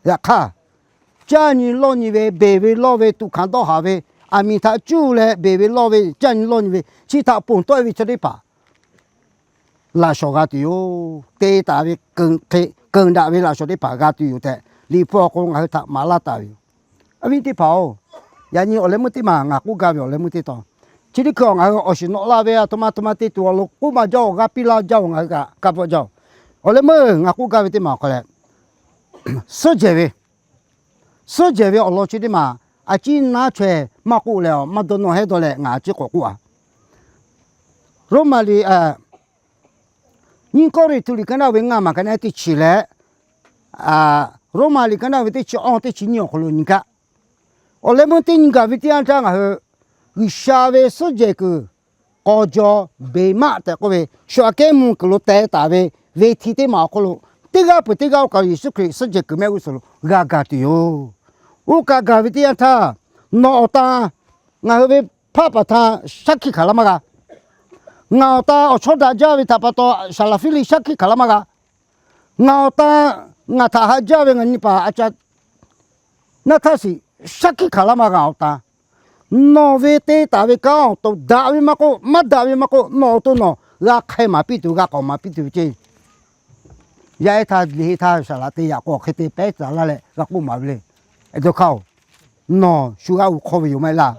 Yaꞈ hk'aˇ, caˇ nyi lawˇ nyi ve, beˬ ve lawˇ ve, tuꞈ hkanˍ dawˇ haˍ ve, aˬ miˍ htaꞈ cuˇ leh beˬ ve lawˇ ve, caˇ nyi lawˇ nyi ve, chi htaꞈ ponˬ tawˆ-e ve chaw teˇ hpaˍ laꞈ shawˍ g'a tuˬ yoˬ. Te taˍ ve keunˍ daꞈ ve laꞈ shawˍ teˇ hpaˍ g'a tuˬ yoˬ tehꞈ, Liꞈ hpu awˬ hk'aw lo ngaˬ hui htaꞈ maˍ laˇ taˍ ve yoˬ. A viˉ teˇ hpaˍ-oˬ, yaꞈ nyi awˬ leh meuˇ teˇ maˬ ngaˬ k'oˆ gaˇ ve awˬ leh meuˇ teˇ tawn, chi teˇ hkui ngaˬ hui awˬ shiˍ nawꞈ la ve a htoꞈ ma htoꞈ ma te tuˬ awˬ lo k'oˆ maˇ jaˇ-oˬ, g'a piˇ laˇ jaˇ-oˬ, ngaˬ hui kaꞈ ka bvuhꞈ jaˇ-oˬ. Awˬ leh meuˇ ngaˬ k'oˆ gaˇ ve teˇ maˬ awˬ hk'aw leh, suhˉ jehˬ ve, suhˉ jehˬ ve awˬ lawn chi teˇ maˬ a ciˉ naˉ chaweh maˇ k'oˆ leh, maˇ dawˇ nawˇ hehˉ dawˇ leh ngaˬ a ciˉ k'awꞈ k'oˆ-a. Roˉmaꞈ liꞈ, nyiˇ Kawˇrenˍhtuˆ liꞈ ka naˆ ve ngaˇ maˬ ka naˆ teˇ chi leh, Roˉmaꞈ liꞈ ka naˆ ve teˇ chi awˇ teˇ chi nyiˇ awˬ hk'aw lo nyi kaꞈ, awˬ leh meuˇ teˇ nyi gaˬ ve teˇ yanˇ htaˇ ngaˬ hui G'uiˬsha ve suhˉ jehˬ kuiˬ k'aw jaw beˬ maˆ tehꞈ k'oˆ ve, shu aꞈ kehˉ mvuh kuiˬ lo teh taˍ ve ve hti teˇ maˬ awˬ hk'aw lo, teˇ g'aˇ peuˬ teˇ g'aˇ oˇ kaꞈ Yeˍsuˆ Hkriꞈ suhˉ jehˬ kuiˬ mehˆ g'uˇ suhˍ lo g'a gaˬ tuˬ yoˬ. Oˇ kaꞈ gaˬ ve teˇ yanˇ htaˇ, nawˬ awˬ tan ngaˬ hui ve hpaˆ paˍ htaꞈ shaˉ hkiˆ hkanˍ laˇ maˇ g'a. Ngaˬ awˬ tan awˬ chawˇ daꞈ jaˇ ve htaꞈ pa taw, Saˍlaˍ Fiˇliˆ shaˉ hkiˆ hkanˍ laˇ maˇ g'a. Ngaˬ awˬ tan ngaˬ htaꞈ haꞈ jaˇ ve ngaˬ nyi paˍ a ca naˆ htaˇ shiˍ shaˉ hkiˆ hkanˍ laˇ maˇ g'a. Awˬ tan nawˬ ve te taˍ ve kanˉ awˬ to daꞈ ve maˇ k'oˆ, maˇ daꞈ ve maˇ k'oˆ, nawˬ awˬ to nawˬ g'a hk'ai maˍ piˇ tuˬ, g'a k'awꞈ maˍ piˇ tuˬ ve ceˇ. Yaˇ ehˉ htaˇ liꞈ htaˇ saˍ laꞈ te yaꞈ k'o hk'e te pehˉ taˍ laˇ leh g'a k'oˆ maˍ ve le. Eˬ, dawˇ hk'aˇ-oˬ, nawˬ shu g'aˇ uiˍ hk'awˇ ve yoˬ maˇ heˆ laˇ.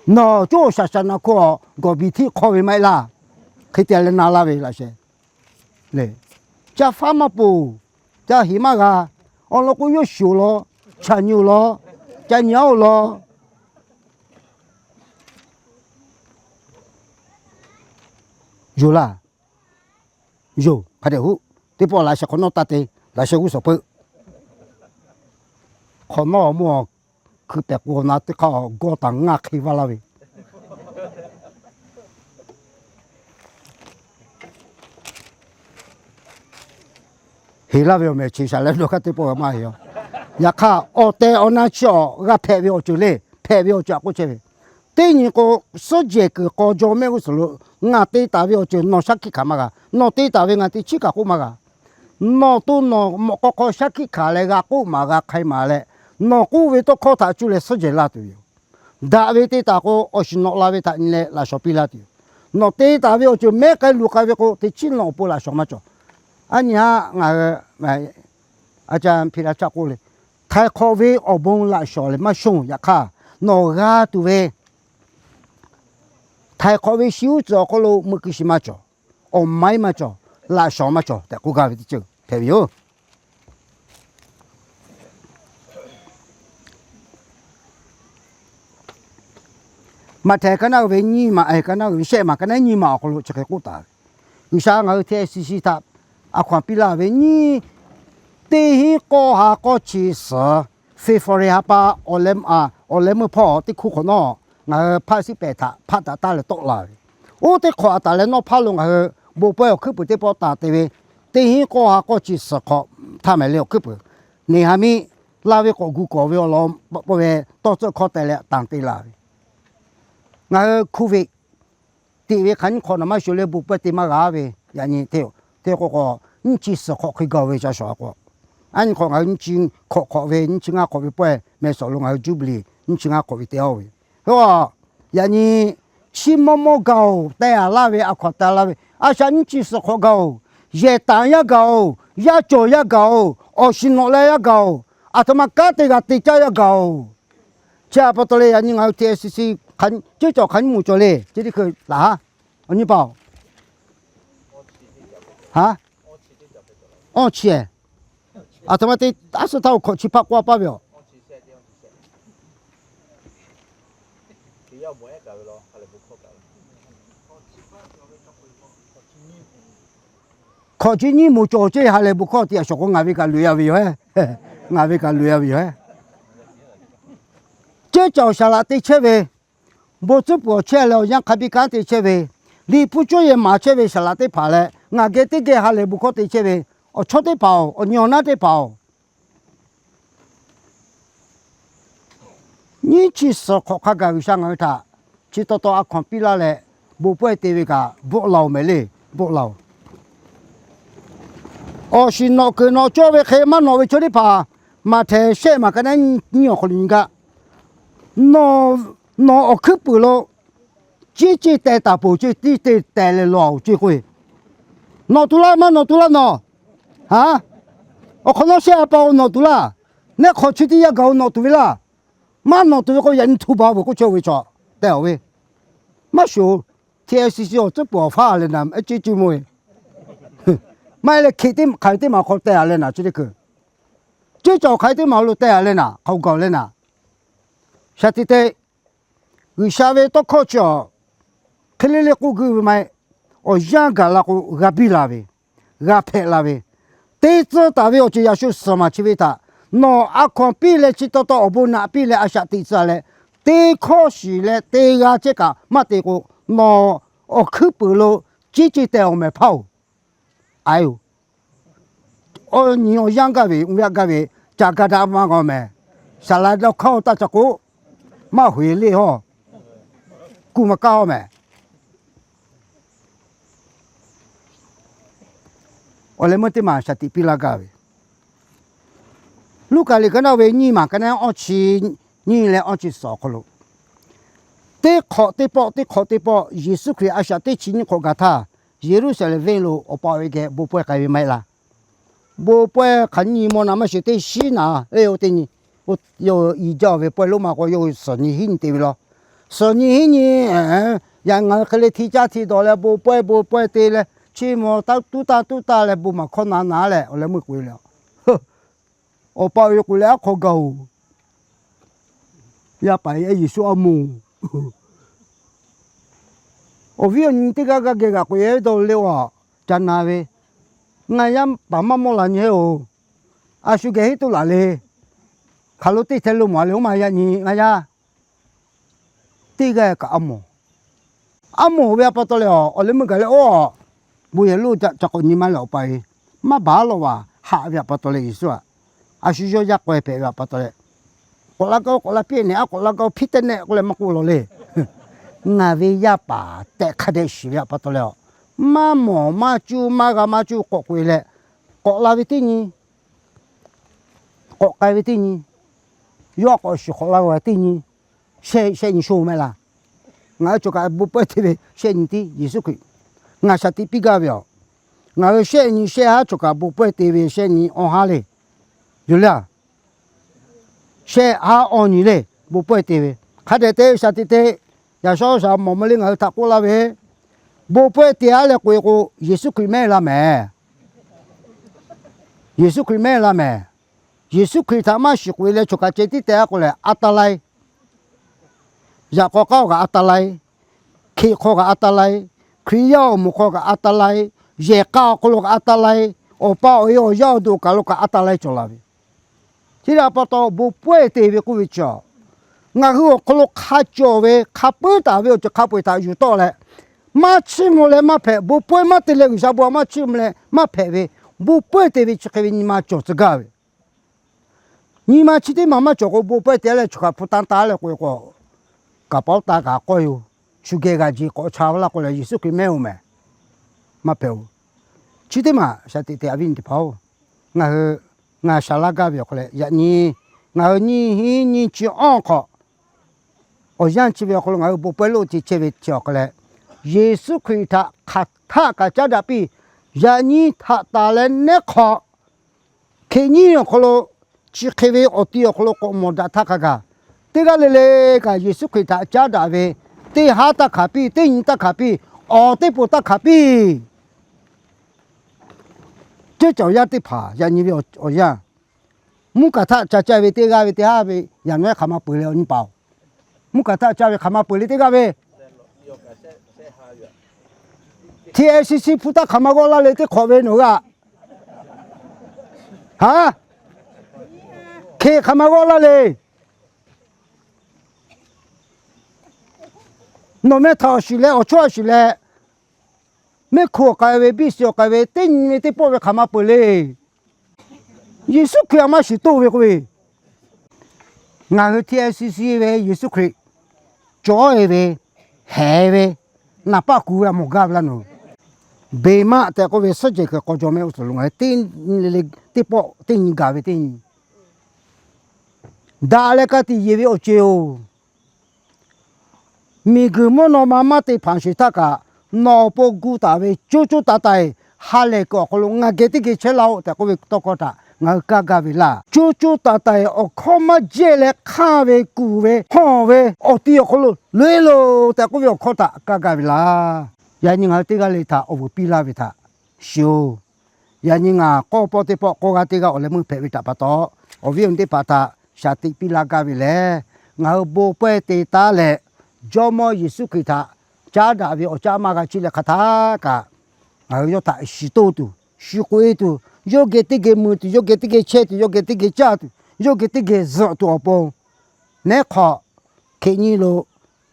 Nawˬ coˇ shaˍ shaˍ na hkawˇ gawˬ biˬ htiˆ hk'awˇ ve maˇ heˆ laˇ. Hk'e te leh na laˇ ve laꞈ sheh le. Ca faˉ maˇ poˬ, ca heˍ maˇ g'a. Awˬ lawn k'o, yawˇ shiˍ-oˬ law, chaꞈ nyi-oˬ law, ca nyi-aˉ-oˬ law. Yoˬ laˇ. Yoˬ, hk'a dehꞈ hoˆ. Teˇ pawˆ laꞈ sheh hk'awꞈ nawˉ taˇ te, laꞈ sheh g'uˇ suhˍ peuˆ. Hk'awꞈ nawˉ mawˇ hkui pehˬ k'o na teˇ hk'aˇ gawˇ taˍ ngaˇ hk'e vaˇ laˇ ve heˍ laˇ ve awˬ mehˍ chi shaˍ leh dawˇ hk'aˇ teˇ pawˆ g'a maˇ heˍ-a. Yaꞈ hk'aˇ, awˬ tehˬ awˬ na chi awˬ g'a hpehꞈ ve awˬ ceuˬ le. Hpehꞈ ve awˬ ceuˬ aꞈ k'oˆ chehˇ ve, teˇ nyi k'o, suhˉ jehˬ kuiˬ k'aw jaw mehˆ g'uˇ suhˍ lo ngaˬ te taˍ ve awˬ ceuˬ nawˬ shaˉ hkiˆ hkanˍ maˇ g'a. Nawˬ te taˍ ve ngaˬ teˇ chiˉ kaꞈ k'oˆ maˇ g'a. Nawˬ to nawˬ mawꞈ k'aw hk'aw shaˉ hkiˆ hkanˍ leh g'a k'oˆ maˍ g'a hk'ai maˍ leh, nawˬ k'oˆ ve tawˇ hkawˇ htaꞈ cuˇ leh suhˉ jehˬ laˇ tuˬ yoˬ. Daꞈ ve te taˍ k'o, awˬ shiˍ nawꞈ la ve htaꞈ nyi leh laꞈ shawˍ piˇ laˇ tuˬ yoˬ. Nawˬ te taˍ ve awˬ ceuˬ mehˉ k'ai luˬ k'ai ve k'o, teˇ chiˉ nawˬ awˬ pon laꞈ shawˍ maˇ cawˬ. Aˉ nyi haˉ ngaˬ hui a ca hpiˇ la caˆ k'oˆ le, htaiˍ hk'awꞈ ve awˬ bon laꞈ shawˍ lehˬ maˇ shonˇ. Yaꞈ hk'aˇ, nawˬ g'a tuˬ ve htaiˍ hk'awꞈ ve shi uˉ tcuhˍ awˬ hk'aw lo meuꞈ keu shiˍ maˇ cawˬ, awˬ maiˉ maˇ cawˬ, laꞈ shawˍ maˇ cawˬ tehꞈ k'oˆ gaˇ ve teˇ ceuˬ hpehꞈ ve yoˬ. Maꞈhtehˍ ka naˆ ve nyiˇ maˬ, ka naˆ ve shehˆ maˬ, ka naˆ nyiˇ maˬ awˬ hk'aw lo chi hk'e k'oˆ taˍ ve, G'uiˬsha ngaˬ hui T S C C htaꞈ a hkaw-anˬ piˇ laˇ ve nyi, teˇ hinˉ k'awˇ ha k'awˇ chi suhˍ, February ha pa awˬ leh meuˇ hpawˇ teˇ hkuˇ hk'awꞈ nawˉ, ngaˬ hui hpaˆ siˉ pehˍ htaꞈ hpaˆ daꞈ taˉ leh tawˆ la ve, oˇ teˇ hk'awꞈ aˬ taˍ leh nawˉ hpaˇ lo ngaˬ hui bon pawehˇ awˬ hkuiˉ puiˍ teˇ pawˆ tanˬ te ve, teˇ hinˉ k'awˇ ha k'awˇ chi suhˍ hk'awꞈ htaˇ mehˍ le awˬ hkuiˉ puiˍ, neˬ ha miˇ laˇ ve k'awꞈ gu kawˍ ve awˬ lawn pawˆ pawˆ ve tawˇ tcuhˆ hkawˇ teh leh tanˬ te la ve, ngaˬ hui COVID tiꞈ ve hk'aˬ nyiˇ hk'awꞈ naˬ maˇ shuˍ leh bon pawehˇ te maˇ g'a ve, yaꞈ nyi hteˇ k'o k'o, nyiˇ chi suhˍ hk'awꞈ hk'e gaˬ ve ca shawˍ k'o, a nyi hk'awꞈ ngaˬ hui nyiˇ chi hk'awꞈ hk'awꞈ ve, nyiˇ chi ngaˇ hk'awꞈ ve pawehˇ meh suhˍ lo ngaˬ hui Jubilee nyiˇ chi ngaˇ hk'awꞈ ve te-a ve, yaꞈ nyi chi mawˇ mawˇ gaˬ-oˬ, teh-a laˇ ve a hkaw-anˬ teh laˇ ve, a shaꞈ nyiˇ chi suhˍ hk'awꞈ gaˬ-oˬ, yehˬ tanˍ yaˇ gaˬ-oˬ, yaˇ cawˬ yaˇ gaˬ-oˬ, awˬ shiˍ nawꞈ leh yaˇ gaˬ-oˬ, aˬ htoꞈ ma kanˉ te g'a te caˇ yaˇ gaˬ-oˬ. Chi a pa taw leh yaꞈ nyi ngaˬ hui T S C C ceˇ cawˬ hk'aˬ nyiˇ moˍ cawˬ le, chi teˇ hkui laˬ ha, awˬ nyi paˍ-oˬ, ha, awˇ chi, aˬ htoꞈ ma te, aˉ suhˉ htaˇ-oˬ, hkawꞈ chi hpaˆ k'oˆ a paˇ ve yoˬ. Hkawꞈ chi nyiˇ moˍ cawˬ ceˇ, ha lehˬ bon hkawˇ te a shawˍ k'o ngaˬ ve kaꞈ loꞈ-e ve yoˬ-e. Ngaˬ ve kaꞈ loꞈ-e ve yoˬ-e. Ceˇ cawˬ shaˍ laꞈ te chehˇ ve, bon tcuhˉ puˍ awˬ chehˇ leh awˬ yanˇ hk'a biˇ kanˉ te chehˇ ve, Liꞈ hpu cawˇ yehˬ maˍ chehˇ ve shaˍ laꞈ teˇ hpaˍ leh ngaˬ geh teˇ geh ha lehˬ bon hkawˇ te chehˇ ve, awˬ chawˇ teˇ hpaˍ-oˬ, awˬ nyi awˬ naˉ teˇ hpaˍ-oˬ, nyiˇ chi suhˍ hk'awꞈ hk'a gaˬ G'uiˬsha ngaˬ hui htaꞈ chi taw taw a hkaw-anˬ piˇ laˇ leh, bon pawehˇ te ve kaꞈ bvuhˆ la-oˬ mehˍ le, bvuhˆ la-oˬ. Awˬ shiˍ nawꞈ kuiˬ nawꞈ cawˇ ve hk'e maˇ nawꞈ ve chaw teˇ hpaˍ, Maꞈhtehˍ shehˆ maˬ ka naˆ nyiˇ awˬ hk'aw lo nyi gaˇ. Nawˬ awˬ hkuiˉ puiˍ lo ciˉ ceˇ teh taˍ peuˬ ceˇ, tiˉ te teh leh lawˬ-oˬ ceˇ k'oˆ ve, nawꞈ tuˬ laˇ maˇ nawꞈ tuˬ laˇ nawˬ, ha, awˬ hk'awꞈ nawˉ shehˆ ha pa-oˬ nawꞈ tuˬ laˇ, neˆ hk'awꞈ chi teˇ yanˇ gaˬ-oˬ nawꞈ tuˬ ve laˇ, maˇ nawꞈ tuˬ ve k'o yaꞈ nyi htu ba-oˬ ve k'oˆ chehˇ-oˬ ve chaw tehꞈ-oˬ ve, maˇ shuˍ-oˬ. T S C C awˬ tcuhˉ puˍ awˬ faˉ leh naˍ ehˉ ceˇ ceˇ mawˇ ve, maˇ heˆ leh hk'e teˇ hk'aˬ teˇ maˬ hk'aw teh-a leh naˍ chi teˇ hkui, ceˇ cawˬ hk'aˬ teˇ maˬ lo teh-a leh naˍ hk'aˬ gaˬ leh naˍ, shaˍ tiꞈ te G'uiˬsha ve tawˇ hkawˇ chi awˬ hk'e le le k'oˆ guiˇ ve maˇ heˆ. Awˬ yanˇ gaˬ la k'o g'a biˇ la ve, g'a hpehꞈ la ve, teˇ tcuhˇ taˍ ve awˬ ceuˬ yaꞈ shu suhˍ maˬ chi ve htaꞈ nawˬ a hkaw-anˬ piˇ leh chi taw taw awˬ bon naꞈ piˇ leh a shaꞈ teꞈ tcuh leh, teˇ hkawˇ shiˍ leh teˇ g'aˇ chehˇ kaꞈ maˇ te k'o, nawˬ awˬ hkuiˉ puiˍ lo ciˉ ceˇ teh-oˬ mehˍ hpaˇ-oˬ. Aiˍ-oˬ, awˬ nyi awˬ yanˇ gaˇ ve, uˇ yaˇ gaˇ ve, ca ga daꞈ maˇ g'a mehˍ. Saˍ laꞈ dawˇ hkawˇ taˇ ca k'oˆ, maˇ hoꞈ le hawˇ, kuˬ maˇ kaˇ hawˇ mehˍ. Awˬ leh meuˇ teˇ maˬ shaˍ tiꞈ piˇ laˇ gaˇ ve, Luˉkaꞈ liꞈ ka naˆ ve nyiˇ maˬ ka naˆ awˇ chi nyiˇ leh awˇ chi suhˍ awˬ hk'aw lo, teˇ hk'awꞈ teˇ pawˆ teˇ hk'awꞈ teˇ pawˆ Yeˍsuˆ Hkriꞈ a shaꞈ teˇ chi nyiˇ hk'awꞈ gaˬ htaˇ, Yeˍruˆsaˍlehnˍ venˇ lo awˬ pa awˬ e geh bon pawehˇ k'ai ve maˇ heˆ laˇ. Bon pawehˇ hk'aˬ nyiˇ nyi mawˇ naˍ maˇ shiˍ teˇ shiˉ naˍ, e, oˇ teˇ nyi, yawˇ hui i jaˇ ve pawehˇ lonˉ ma k'o yawˇ hui suhˍ nyi hiˉ nyi te ve law. Suhˍ nyi hiˉ nyi, yaꞈ ngaˬ hui hk'e le hti caˇ hti dawˬ leh bon pawehˇ bon pawehˇ te leh, chi mawˬ tuˉ tanˇ tuˉ tanˇ leh bon maˬ hkawˇ na na leh awˬ leh meuˇ k'oꞈ e le, awˬ pa awˬ e k'oꞈ leh aˉ hk'aw gaˬ-oˬ. Yaˇ paˍ e Yeˍsuˆ aˉ moˍ, awˬ viˉ awˬ nyi teˇ g'aˇ g'aˇ geh g'aꞈ k'oꞈ e ve dawˇ le, a, ca na ve, ngaˬ yaˇ paˍ maˇ mawˇ la nyi heˆ-oˬ. A shu geh henˇ toˇ laˬ le. Hk'aˬ lo teˇ hteh lo mawˬ a le, oˇ ma yaꞈ nyi ngaˬ yaˇ teˇ g'aˇ kaꞈ aˉ moˍ, aˉ moˍ ve a pa taw leh, awˬ leh meuˇ gaˬ leh, oˇ, bon yehˬ lo ca k'awꞈ nyi maˇ leh awˬ pa e maˇ baˬ law vaˬ haꞈ ve a pa taw leh Yeˍsuˆ-a, a shu yawˇ yaˇ k'awehˇ hpehꞈ ve a pa taw leh, k'awꞈ la gaˇ-oˬ, k'awꞈ la piˇ nehˬ, a k'awꞈ la gaˇ-oˬ, hpiˇ tehˆ nehˆ k'oˆ leh maˇ k'oˆ law le. Ngaˬ ve yaˇ paˍ tehꞈ hk'a dehꞈ shiˍ ve a pa taw leh, maˇ mawˬ maˇ cuˇ maˇ g'a maˇ cuˇ k'awꞈ k'oꞈ e leh, k'awꞈ la ve teˇ nyi, k'awꞈ k'ai ve teˇ nyi, yawˇ k'awꞈ shiˍ k'awꞈ la ve teˇ nyi, shehˆ, shehˆ nyi sho mehˆ laˇ. Ngaˬ hui choˬ kaꞈ bon pawehˇ te ve shehˆ nyi tiˉ Yeˍsuˆ Hkriꞈ ngaˬ shaˍ tiꞈ piˇ gaˇ ve yoˬ. Ngaˬ hui shehˆ nyi shehˆ haˉ choˬ kaꞈ bon pawehˇ te ve shehˆ nyi awˬ haˉ le, yoˬ le. Shehˆ haˉ awˬ nyi le, bon pawehˇ te ve. Hk'a dehꞈ te shaˍ tiꞈ te, yaꞈ shawˉ shaˍ mawˬ ma le ngaˬ hui htaꞈ k'oˆ laˇ ve, bon pawehˇ te-a leh k'oꞈ e k'o, Yeˍsuˆ Hkriꞈ mehˆ la mehˍ. Yeˍsuˆ Hkriꞈ mehˆ la mehˍ. Yeˍsuˆ Hkriꞈ htaꞈ maˇ shiˍ k'oꞈ e leh choˬ kaꞈ ceh tiˉ tehꞈ-a k'o lehˬ, a ta lai Yaꞈ k'aw k'aˉ awˬ kaꞈ a ta lai, hkeꞈ hk'aw kaꞈ a ta lai, Hkriꞈ yaˇ awˬ moˍ hk'aw kaꞈ a ta lai, yehˬ k'a awˬ hk'aw lo kaꞈ a ta lai, awˬ pa awˬ e awˬ yaˇ awˬ duˬ awˬ kaˬ lo kaꞈ a ta lai cawˬ la ve. Chi htaꞈ pa taw bon pawehˇ te ve k'oˆ ve chi, ngaˬ hui awˬ hk'aw lo hk'a cawˬ ve hk'a puiˉ taˍ ve awˬ ceuˬ hk'a peu-eˬ htaꞈ yuˬ tawˆ leh, maˇ chiˇ mvuh leh maˇ hpehꞈ, bon pawehˇ maˇ te leh G'uiˬsha bon maˇ chiˇ mvuh leh maˇ hpehꞈ ve, bon pawehˇ te ve chi hk'e ve nyi ma cawˬ tcuh gaˇ ve. Nyi ma chi teˇ maˬ maˇ cawˬ k'o, bon pawehˇ te leh chi hk'aˬ hpu tanˇ ta leh k'oꞈ-e k'o, kaˍ paoˉ ta kaꞈ k'awˇ yoˬ. Chu geh g'a ji k'awꞈ cha laˇ k'o leh Yeˍsuˆ Hkriꞈ mehˆ-oˬ mehˍ, maˇ hpehꞈ-oˬ. Chi teˇ maˬ shaˍ tiꞈ te a viˉ nyi teˇ hpaˍ-oˬ, ngaˬ hui, ngaˬ shaˍ laˇ gaˇ ve awˬ hk'aw leh yaꞈ nyi ngaˬ hui nyiˇ hinˉ nyiˇ chi awˇ hk'awꞈ, awˬ yanˇ chi ve awˬ hk'aw lo ngaˬ hui bon pawehˇ loˆ te chehˇ ve chi awˬ hk'aw leh, Yeˍsuˆ Hkriꞈ htaꞈ hk'aˬ htaˆ kaꞈ caˉ daꞈ piˇ. Yaꞈ nyi htaꞈ taˍ leh nehˉ hk'awꞈ, hkeꞈ nyiˇ awˬ hk'aw lo, chi hk'e ve awˬ ti awˬ hk'aw lo k'awꞈ mawˬ daꞈ htaˇ hk'a gaˬ, teˇ g'aˇ le le kaꞈ Yeˍsuˆ Hkriꞈ htaꞈ caˉ daꞈ ve, teˇ haˉ taˇ hkanˍ piˇ, teˇ nyi taˇ hkanˍ piˇ, awˬ teˇ poˬ taˇ hkanˍ piˇ. Ceuˇ caˬ awˬ yanˇ teˇ hpaˍ yaꞈ nyi ve awˬ yanˇ, mvuhˇ kaˬ htaˆ ca caˇ ve teˇ g'aˇ ve teˇ haˉ ve yaꞈ nawˉ hk'aˬ ma peuˬ le awˬ nyi paˍ-oˬ. Mvuhˇ kaˬ htaˆ caˇ ve hk'aˬ ma peuˬ le teˇ g'aˇ ve, T N C C hpu taˇ hk'aˬ ma g'awˇ laˇ le teˇ hk'awꞈ ve nawˬ g'aˇ. Haˉ, hkeꞈ hk'aˬ ma g'awˇ laˇ le. Nawˬ meh htaꞈ awˬ shiˍ leh awˬ chawˇ a shiˍ leh, mehˆ hkuˇ awˬ k'ai ve, biˇ shiˍ awˬ k'ai ve, teˇ nyi ve teˇ pawˆ ve hk'aˬ ma peuˬ le. Yeˍsuˆ Hkriꞈ a maˇ shiˍ toˇ ve k'oˆ ve, ngaˬ hui T N C C ve Yeˍsuˆ Hkriꞈ cawˬ-e ve, hehˍ ve, naˍ paˆ kuˬ ve a mawˬ gaˇ ve laˇ nawˬ. Beˬ maˆ tehꞈ k'oˆ ve suhˉ jehˬ kuiˬ k'aw jaw mehˆ g'uˇ suhˍ lo ngaˬ hui teˇ nyi le le teˇ pawˆ teˇ nyi gaˬ ve teˇ nyi, daꞈ leh ka tiꞈ yeˬ ve awˬ ceˬ-oˬ, miˬguiˬ mvuhˇ naw ma maˇ te hpanˍ sheˍ htaˇ kaꞈ, nawˬ awˬ pon gu taˍ ve coˇ coˇ taiˍ taiˍ ha lehˬ kuiˬ awˬ hk'aw lo ngaˬ geh teˇ geh chehˇ laˇ-oˆ tehꞈ k'oˆ ve tawˇ hkawˇ htaꞈ ngaˬ hui kaˇ gaˇ ve laˇ. Coˇ coˇ taiˍ taiˍ awˬ hkawˇ maˇ jehˇ leh hk'anˇ ve kuˬ ve hawˇ ve awˬ ti awˬ hk'aw lo loꞈ-e loˬ tehꞈ k'oˆ ve awˬ hkawˇ htaꞈ kaˇ gaˇ ve laˇ. Yaꞈ nyi ngaˬ hui teˇ g'aˇ le htaꞈ awˬ vuiˬ piˇ laˇ ve htaꞈ shiˍ-oˬ. Yaꞈ nyi ngaˬ k'awˇ pawˆ teˇ pawˆ k'awˇ g'aˇ teˇ g'aˇ awˬ leh meuˇ hpehꞈ ve htaꞈ pa taw, awˬ viˉ awˬ nyi teˇ hpaˍ htaꞈ shaˍ tiꞈ piˇ laˇ gaˇ ve lehˬ, ngaˬ hui bon pawehˇ te taˉ leh, Jawˇmawˇ Yeˍsuˆ Hkriꞈ htaꞈ caˉ daꞈ ve awˬ caˉ maˇ g'a chiˇ leh hk'aˬ htaˇ kaꞈ, ngaˬ hui yawˇ htaꞈ shiˍ toˇ tuˬ, shiˍ k'oꞈ-e tuˬ, yawˇ geh teˇ geh mui tuˬ, yawˇ geh teˇ geh chehˇ tuˬ, yawˇ geh teˇ geh caˇ tuˬ, yawˇ geh teˇ geh zuhꞈ tuˬ awˬ pon, nehˉ hk'awꞈ hkeꞈ nyi lo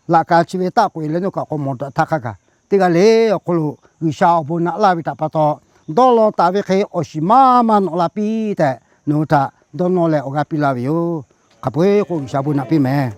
laꞈ ka chi ve taˆ k'oꞈ-e leh nawˬ kaꞈ k'awꞈ mawˬ daꞈ htaˇ hk'a gaˬ, teˇ g'aˇ le awˬ hk'aw lo G'uiˬsha awˬ bon naꞈ laˇ ve htaꞈ pa taw, dawˇ law taˍ ve hk'e awˬ shiˍ maˇ maˇ nawꞈ la piˇ tehꞈ, nawˬ hui htaꞈ dawˇ nawˇ leh awˬ g'aˇ piˇ laˇ ve yoˬ. Hk'a peu-eˬ k'o G'uiˬsha bon naꞈ piˇ mehˍ.